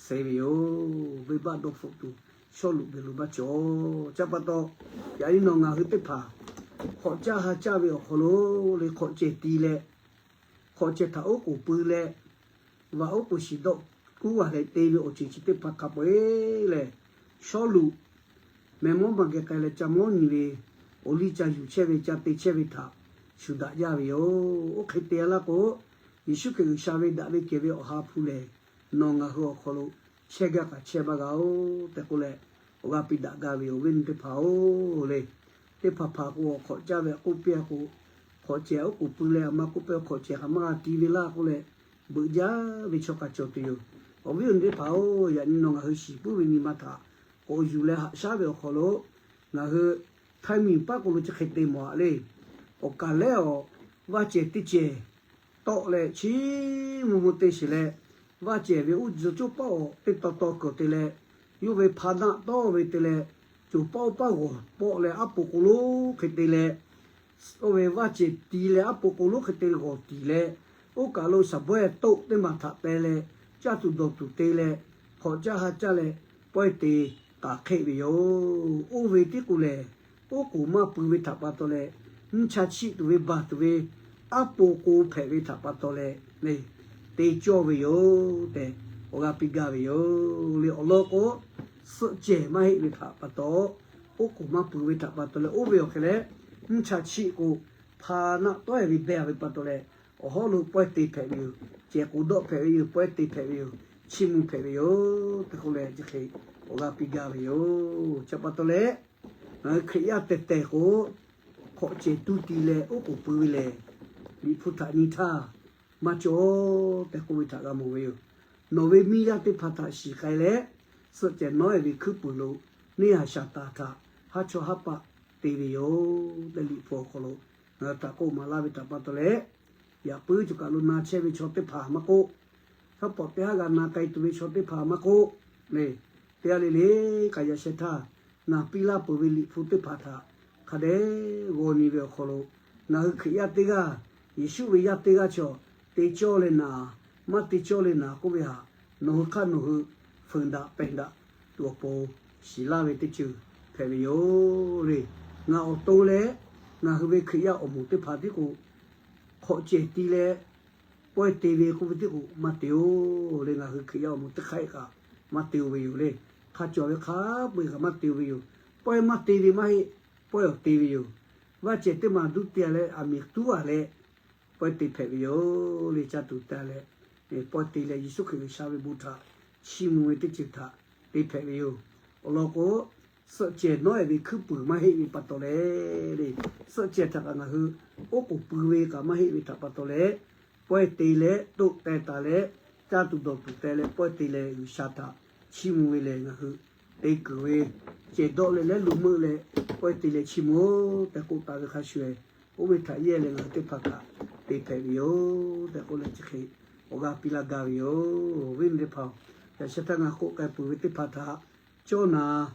seh ve yoˬ. Venˇbaˆ dawˇ hpfuhˆ tuˬ Sawˉluꞈ geh lo maˇ cawˬ. Chi pa taw, yaꞈ nyi nawˬ ngaˬ hui teˇ hpaˍ hk'awꞈ caˇ ha caˇ ve awˬ hk'aw lo le, hk'awꞈ cehˬ ti leh, hk'awꞈ cehˬ htaꞈ oˉ k'oˍ pui leh, vaꞈ oˉ k'oˍ shiˍ dawˆ kuˉ g'a leh te ve awˬ ceuˬ chi teˇ hpaˍ hk'a peu-eˬ lehˬ, Sawˉluꞈ mehˬ mawˇ ma geh k'ai leh ca mawˇ nyi ve, awˬ liˇ ca yuˬ chehˇ ve, ca te chehˇ ve htaꞈ shuˍ daꞈ jaˇ ve yoˬ. Oˇ hk'e te laˇ k'o, Yeˍsuˆ Hkriꞈ G'uiˬsha ve daꞈ ve kehˬ ve awˬ ha hpu lehˬ, nawˬ ngaˬ hui awˬ hk'aw lo chehˇ gaˇ kaꞈ chehˇ maˇ g'a-oˬ tehꞈ k'oˆ leh, awˬ g'aˇ piˇ daꞈ gaˇ ve yoˬ. Awˬ viˉ awˬ nyi teˇ hpaˍ-oˬ le, teˇ hpaˍ hpaˍ k'o, hk'awꞈ caˇ ve k'oˆ piˇ-a k'o, hk'awꞈ cehˬ oˉ k'oˍ pui leh, a ma k'oˆ peuˬ hk'awꞈ cehˬ hk'aˬ maˇ g'a ti ve laˇ k'oˆ leh, beuꞈ jaˇ ve chaw kaꞈ cawˬ tuˬ yoˬ. Awˬ viˉ awˬ nyi teˇ hpaˍ-oˬ, yaꞈ nyi nawˬ ngaˬ hui shiˍ puiˉ ve nyi ma htaꞈ k'awꞈ yuˬ leh haꞈ shaˉ ve awˬ hk'aw lo, ngaˬ hui Htaiˇ miˬ paˉ k'o lo chi hk'e te mawˬ-a le. Awˬ kaˬ lehˉ awˬ vaˇ cehˬ teˇ cehˬ tawˆ leh, chi mvuh mvuh te sheˍ leh, vaˇ cehˬ ve uˉ zuhꞈ coˇ paˆ awˬ teˇ taw taw kuiˬ te leh, yawˇ ve hpa naˆ tawˇ ve te leh, coˬ paˆ oˇ paˆ g'awˬ pawˆ leh aˉ po k'o lonˉ hk'e te leh, oˇ ve vaˇ cehˬ ti leh aˉ po k'o lonˉ hk'e te g'awˬ tiˍ leh, oˇ kaˬ lo shaˍ bawehˇ toˆ teˇ maˬ htaꞈ peh leh, caˇ tuˬ dawˬ tuˬ te leh, hk'awꞈ caˇ ha caˇ leh, pawehˇ te k'aˬ hk'eˆ ve yoˬ. Oˇ ve tiˉ k'o lehˬ, oˉ k'oˍ maˇ pui ve htaꞈ pa taw leh, mvuhˇ cha chiˆ tuˬ ve baˬ tuˬ ve aˉ po k'o hpehꞈ ve htaꞈ pa taw leh, te cawˇ ve yoˬ tehꞈ awˬ g'aˇ piˇ gaˇ ve yoˬ le. Awˬ lawn k'o, suhˆ cehˬ maˇ heˆ ve htaꞈ pa taw, oˉ k'oˍ maˇ pui ve htaꞈ pa taw leh, oˇ ve awˬ hk'e leh mvuhˇ cha chiˆ k'o, hpa naˆ tawˉ e ve beh ve pa taw leh, awˬ hawˉ lo pawehˇ te hpehꞈ ve yoˬ. Cehˬ k'oˍ dawˆ hpehꞈ ve yoˬ. Pawehˇ te hpehꞈ ve yoˬ. Chiˇ mvuh hpehꞈ ve yoˬ tehꞈ k'oˆ leh, chi hk'e awˬ g'aˇ piˇ gaˇ ve yoˬ. Chi pa taw leh, ngaˬ hui Hkriꞈ yaˇ tehˬ tehˬ k'o, hk'awꞈ cehˬ tuˇ ti leh oˉ k'oˍ pui ve lehˬ, Liꞈ hpu htaꞈ nyi htaˇ maˇ cawˬ tehꞈ k'oˆ ve htaꞈ g'a mawˬ ve yoˬ. Nawˬ ve miˇ yaˇ teˇ hpaˍ htaꞈ shiˍ k'ai leh, suhˆ cehˬ nawˉ e ve hkuiˉ puiˍ lo neˇ haiˬ shaˍ taˍ htaꞈ haˉ chawˇ haˉ paˆ te ve yoˬ tehꞈ, Liꞈ hpu awˬ hk'aw lo ngaˬ hui htaꞈ k'oˆ maˍ laˇ ve htaꞈ pa taw leh, yaꞈ puiˉ cawˬ kaˬ lo na chehˇ ve chaw teˇ hpaˍ maˇ k'oˆ, shaˉ pawˍ teˇ haˉ g'a na k'ai tuˬ ve chaw teˇ hpaˍ maˇ k'oˆ le, teˇ g'aˇ le le k'aꞈ yaꞈ sheh htaˇ, ngaˬ piˇ laˇ peuˬ ve Liꞈ hpu teˇ hpaˍ htaꞈ hk'a dehꞈ g'aw nyi ve awˬ hk'aw lo, ngaˬ hui Hkriꞈ yaˇ teˇ g'aˇ, Yeˍsuˆ ve yaˇ teˇ g'aˇ chaw te cawˇ leh naˍ, maˇ te cawˇ leh naˍ k'oˆ ve htaꞈ nawˬ hui hk'aˇ nawˬ hui feuˍ daꞈ pehˬ daꞈ tuˬ awˬ pon shiˍ laˇ ve teˇ ceuˬ hpehꞈ ve yoˬ le. Ngaˬ awˬ to leh ngaˬ hui ve Hkriꞈ yaˇ awˬ moˍ teˇ hpaˍ tiˉ k'o, hk'awꞈ cehˬ ti leh pawehˇ te ve k'oˆ ve tiˉ k'o maˇ te-o le. Ngaˬ hui Hkriꞈ yaˇ awˬ moˍ teˇ hk'aˇ kaꞈ maˇ te-o ve yoˬ le. Hk'a cawˬ ve hk'a peu-eˬ kaꞈ maˇ te-o ve yoˬ. Pawehˇ maˇ te ve maˇ heˆ. Pawehˇ awˬ te ve yoˬ. Vaˇ cehˬ teˇ maˬ duˇ te-a leh aˬ miˍ tuˉ-a leh pawehˇ te hpehꞈ ve yoˬ le. Caˇ tuˬ te leh, pawehˇ te leh Yeˍsuˆ Hkriꞈ G'uiˬsha ve bon htaꞈ chiˇ mvuh ve teˇ ceuˬ htaꞈ te hpehꞈ ve yoˬ. Awˬ lawn k'o, suhˆ cehˬ nawˉ e ve hkuiˉ puiˍ maˇ heˆ ve pa taw leh le, suhˆ cehˬ htaꞈ kaꞈ ngaˬ hui oˉ k'oˍ pui ve kaꞈ maˇ heˆ ve htaꞈ pa taw leh, pawehˇ te leh toˆ teh taˍ leh, caˇ tuˬ dawˬ tuˬ te leh pawehˇ te leh G'uiˬsha htaꞈ chiˇ mvuh ve lehˬ, ngaˬ hui te kuiˬ ve cehˬ dawˆ leh lehˉ lo meuˆ leh pawehˇ te leh chiˇ mvuh-oˬ tehꞈ k'oˆ taˍ ve hk'a shuˍ-eˬ, oˇ ve htaꞈ yehˇ leh ngaˬ hui teˇ hpaˍ kaꞈ te hpehꞈ ve yoˬ tehꞈ k'oˆ leh chi hk'e awˬ g'aˇ piˇ laˇ gaˇ ve yoˬ. Awˬ viˉ awˬ nyi teˇ hpaˍ-oˬ, yaꞈ sheh htaˇ ngaˬ k'oˆ k'ai peuˬ ve teˇ hpaˍ htaꞈ cawˇ naˍ,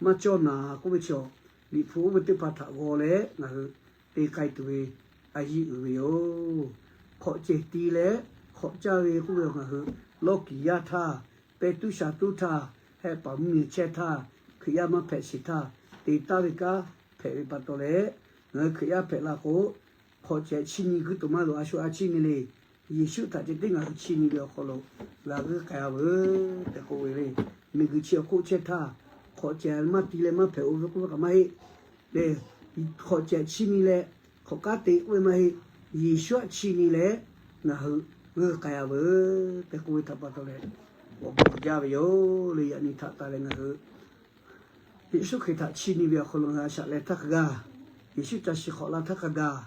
maˇ cawˇ naˍ k'oˆ ve chaw, Liꞈ hpu oˇ ve teˇ hpaˍ htaꞈ g'aw leh ngaˬ hui te k'ai tuˬ ve a yiˇ uiˍ ve yoˬ. Hk'awꞈ cehˬ ti leh hk'awꞈ caˇ ve k'oˆ ve ngaˬ hui lawˇ kiˍ yaˇ htaˇ, pehˇ tuˉ sha tuˉ htaˇ, hehˆ paˍ mvuhˇmiˬ chehˇ htaˇ, Hkriꞈ yaˇ maˇ hpehꞈ sheˍ htaˇ, te taˍ ve kanˉ hpehꞈ ve pa taw leh, ngaˬ hui Hkriꞈ yaˇ hpehꞈ la k'o, hk'awꞈ cehˬ chiˇ nyi guiˇ tuˬ maˇ loꞈ, a shu a chiˇ nyi le. Yeˍsuˆ htaꞈ ceh tiˉ ngaˬ hui chiˇ nyi ve awˬ hk'aw lo g'a g'uiˇ k'ai-a veuˬ tehꞈ k'oˆ ve le. Miˬguiˬ chi awˬ hk'oˆ chehˇ htaˇ, hk'awꞈ cehˬ maˇ ti leh maˇ hpehꞈ-o ve k'oˆ ve kaꞈ maˇ heˆ le. Hk'awꞈ cehˬ chiˇ nyi leh hk'awꞈ kanˉ te k'oˆ ve maˇ heˆ. Yeˍsuˆ htaꞈ chiˇ nyi leh ngaˬ hui g'uiˇ k'ai-a veuˬ tehꞈ k'oˆ ve htaꞈ pa taw leh, awˬ bon jaˇ ve yoˬ le. Yaꞈ nyi htaꞈ taˍ leh ngaˬ hui Yeˍsuˆ Hkriꞈ htaꞈ chiˇ nyi ve awˬ hk'aw lo ngaˬ hui a shaꞈ leh htaˇ hk'a gaˬ, Yeˍsuˆ ca shiˍ hk'awꞈ la htaˇ hk'a gaˬ,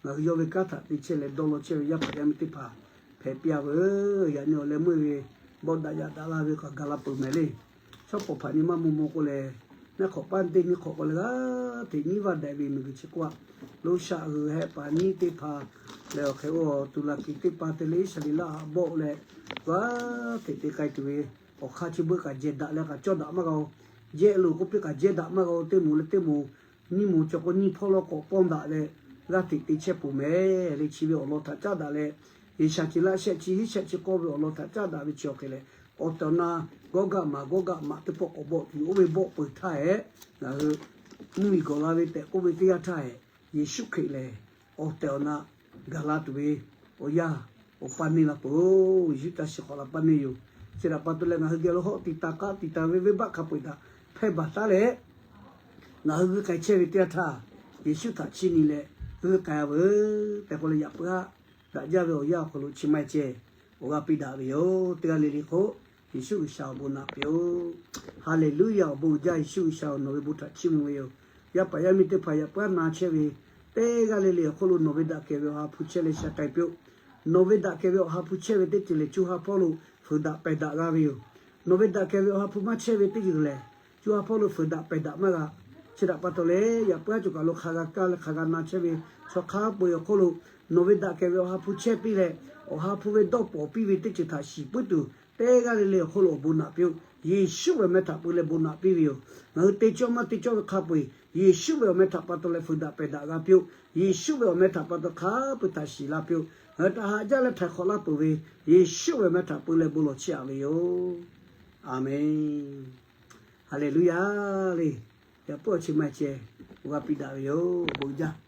ngaˬ hui yawˇ ve kanˉ htaꞈ te chehˇ leh dawˇ law chehˇ ve yaˇ paˍ yaˇ miˇ teˇ hpaˍ hpehꞈ piˇ-a veuˬ. Yaꞈ nyi awˬ leh meuˇ ve bawˆ daꞈ yaꞈ daꞈ la ve kaꞈ gaˬ la peuˬ mehˍ le. Shawˉ pawˍ hpaˍ nyi maˇ maw maw k'o lehˬ, neˇ hk'awꞈ paˇ teˇ nyiˇ hk'awꞈ k'o leh g'aˇ hteꞈ nyiˉ vaˇ daꞈ ve miˬguiˬ chi k'oˆ-a. Loˇ shaꞈ g'uiˬ hehˆ paˍ nyiˇ teˇ hpaˍ leh awˬ hk'e oˇ tuˬ laˬ kiˍ teˇ hpaˍ te leh Iˉsaˍreˍlaˆ haꞈ bawˆ leh g'aˇ hteꞈ te k'ai tuˬ ve awˬ hk'aˇ chi beuꞈ kaꞈ jehˇ daꞈ leh kaꞈ cawˇ daꞈ maˇ g'a-o. Jehˇ loˬ k'oˆ piˇ kaꞈ jehˇ daꞈ maˇ g'a-o. Teˇ moˍ leh teˇ moˍ, nyiˇ moˍ cawˬ k'o nyiˇ hpawˇ lawˇ k'awꞈ pawˇ daꞈ leh g'aˇ hteꞈ te chehˇ peuˬ mehˍ le. Chi ve awˬ lawn htaꞈ caˉ daꞈ leh, G'uiˬsha ce laˆ shehˆ chi hiˉ shehˆ chi k'awˇ ve awˬ lawn htaꞈ caˉ daꞈ ve chi awˬ hk'e leh, awˬ tehˬ awˬ na g'awˇ gaˆ maˍ g'awˇ gaˆ maꞈ teˇ pawˆ k'awꞈ bawˆ tuˬ oˇ ve bawˆ peuˬ htaˇ hehꞈ, ngaˬ hui mvuhˇmiˬ gawˬ la ve tehꞈ k'oˆ ve teˇ yanˇ htaˇ hehꞈ, Yeˍsuˆ Hkriꞈ lehˬ awˬ tehˬ awˬ na gaˬ la tuˬ ve awˬ yanˇ awˬ paˇ neˇ la peuˬ-oˬ. Yeˍsuˆ ca shiˍ hk'awꞈ la paˇ neˇ yoˬ. Chi htaꞈ pa taw leh ngaˬ hui geh lo hawˆ tiꞈ taˍ k'aˆ tiꞈ taˍ ve venˇbaˆ hk'a peu-eˬ htaꞈ hpehˇ baˬ taˉ leh, ngaˬ hui g'uiˇ k'ai chehˇ ve teˇ yanˇ htaˇ, Yeˍsuˆ htaꞈ chiˇ nyi leh g'uiˇ k'ai-a veuˬ tehꞈ k'oˆ leh yaꞈ puiˉ haˆ daꞈ jaˇ ve awˬ yanˇ awˬ hk'aw lo chi maˇ heˆ ceh, awˬ g'aˇ piˇ daꞈ ve yoˬ. Teˇ g'aˇ le le k'o, Yeˍsuˆ G'uiˬsha awˬ bon naꞈ piˇ-oˆ. Haˍleˍluˇyaꞈ. Awˬ bon uiˍ jaˇ. Yeˍsuˆ G'uiˬsha-oˬ, nawˬ ve bon htaꞈ chiˇ mvuh ve yoˬ. Yaˇ paˍ yaˇ miˇ teˇ hpaˍ yaꞈ puiˉ haˆ na chehˇ ve teˇ g'aˇ le le awˬ hk'oˆ lo nawˬ ve daꞈ kehˬ ve awˬ ha hpu chehˇ leh sha k'ai piˇ-oˆ. Nawˬ ve daꞈ kehˬ ve awˬ ha hpu chehˇ ve teˇ ceuˬ lehˬ, co ha hpawˇ lo fuiˍ daꞈ pehˬ daꞈ g'a ve yoˬ. Nawˬ ve daꞈ kehˬ ve awˬ ha hpu maˇ chehˇ ve teˇ ceuˬ lehˬ, co ha hpawˇ lo fuiˍ daꞈ pehˬ daꞈ maˇ g'a. Chi htaꞈ pa taw leh, yaꞈ puiˉ haˉ cawˬ kaˬ lo hk'a g'a kaˇ leh hk'a g'a na chehˇ ve chaw hk'a peu-eˬ awˬ hk'oˆ lo nawˬ ve daꞈ kehˬ ve awˬ ha hpu chehˇ piˇ leh, awˬ ha hpu ve dawˇ pawˍ piˇ ve teˇ ceuˬ htaꞈ shiˍ puiˉ tuˬ, teˇ g'aˇ le le awˬ hk'oˆ lo awˬ bon naꞈ piˇ-oˆ. Yeˍsuˆ ve awˬ meh htaꞈ peu leh bon naꞈ piˇ ve yoˬ. Ngaˬ hui te cawˇ maˇ te cawˇ ve hk'a peu-eˬ Yeˍsuˆ ve awˬ meh htaꞈ pa taw leh fuiˍ daꞈ pehˬ daꞈ g'a piˇ-oˆ. Yeˍsuˆ ve awˬ meh htaꞈ pa taw hk'a peu-eˬ htaꞈ shiˍ la piˇ-oˆ. Ngaˬ hui htaꞈ haꞈ jaˇ leh htaiˍ hk'awꞈ laˇ peuˬ ve Yeˍsuˆ ve awˬ meh htaꞈ peu leh bon lawˬ chiˇ aꞈ ve yoˬ. A menˬ. Haˍleˍluˇyaˬ le. Yaꞈ puiˉ awˬ chi ma ceh g'a piˇ daꞈ ve yoˬ. Bon jaˇ.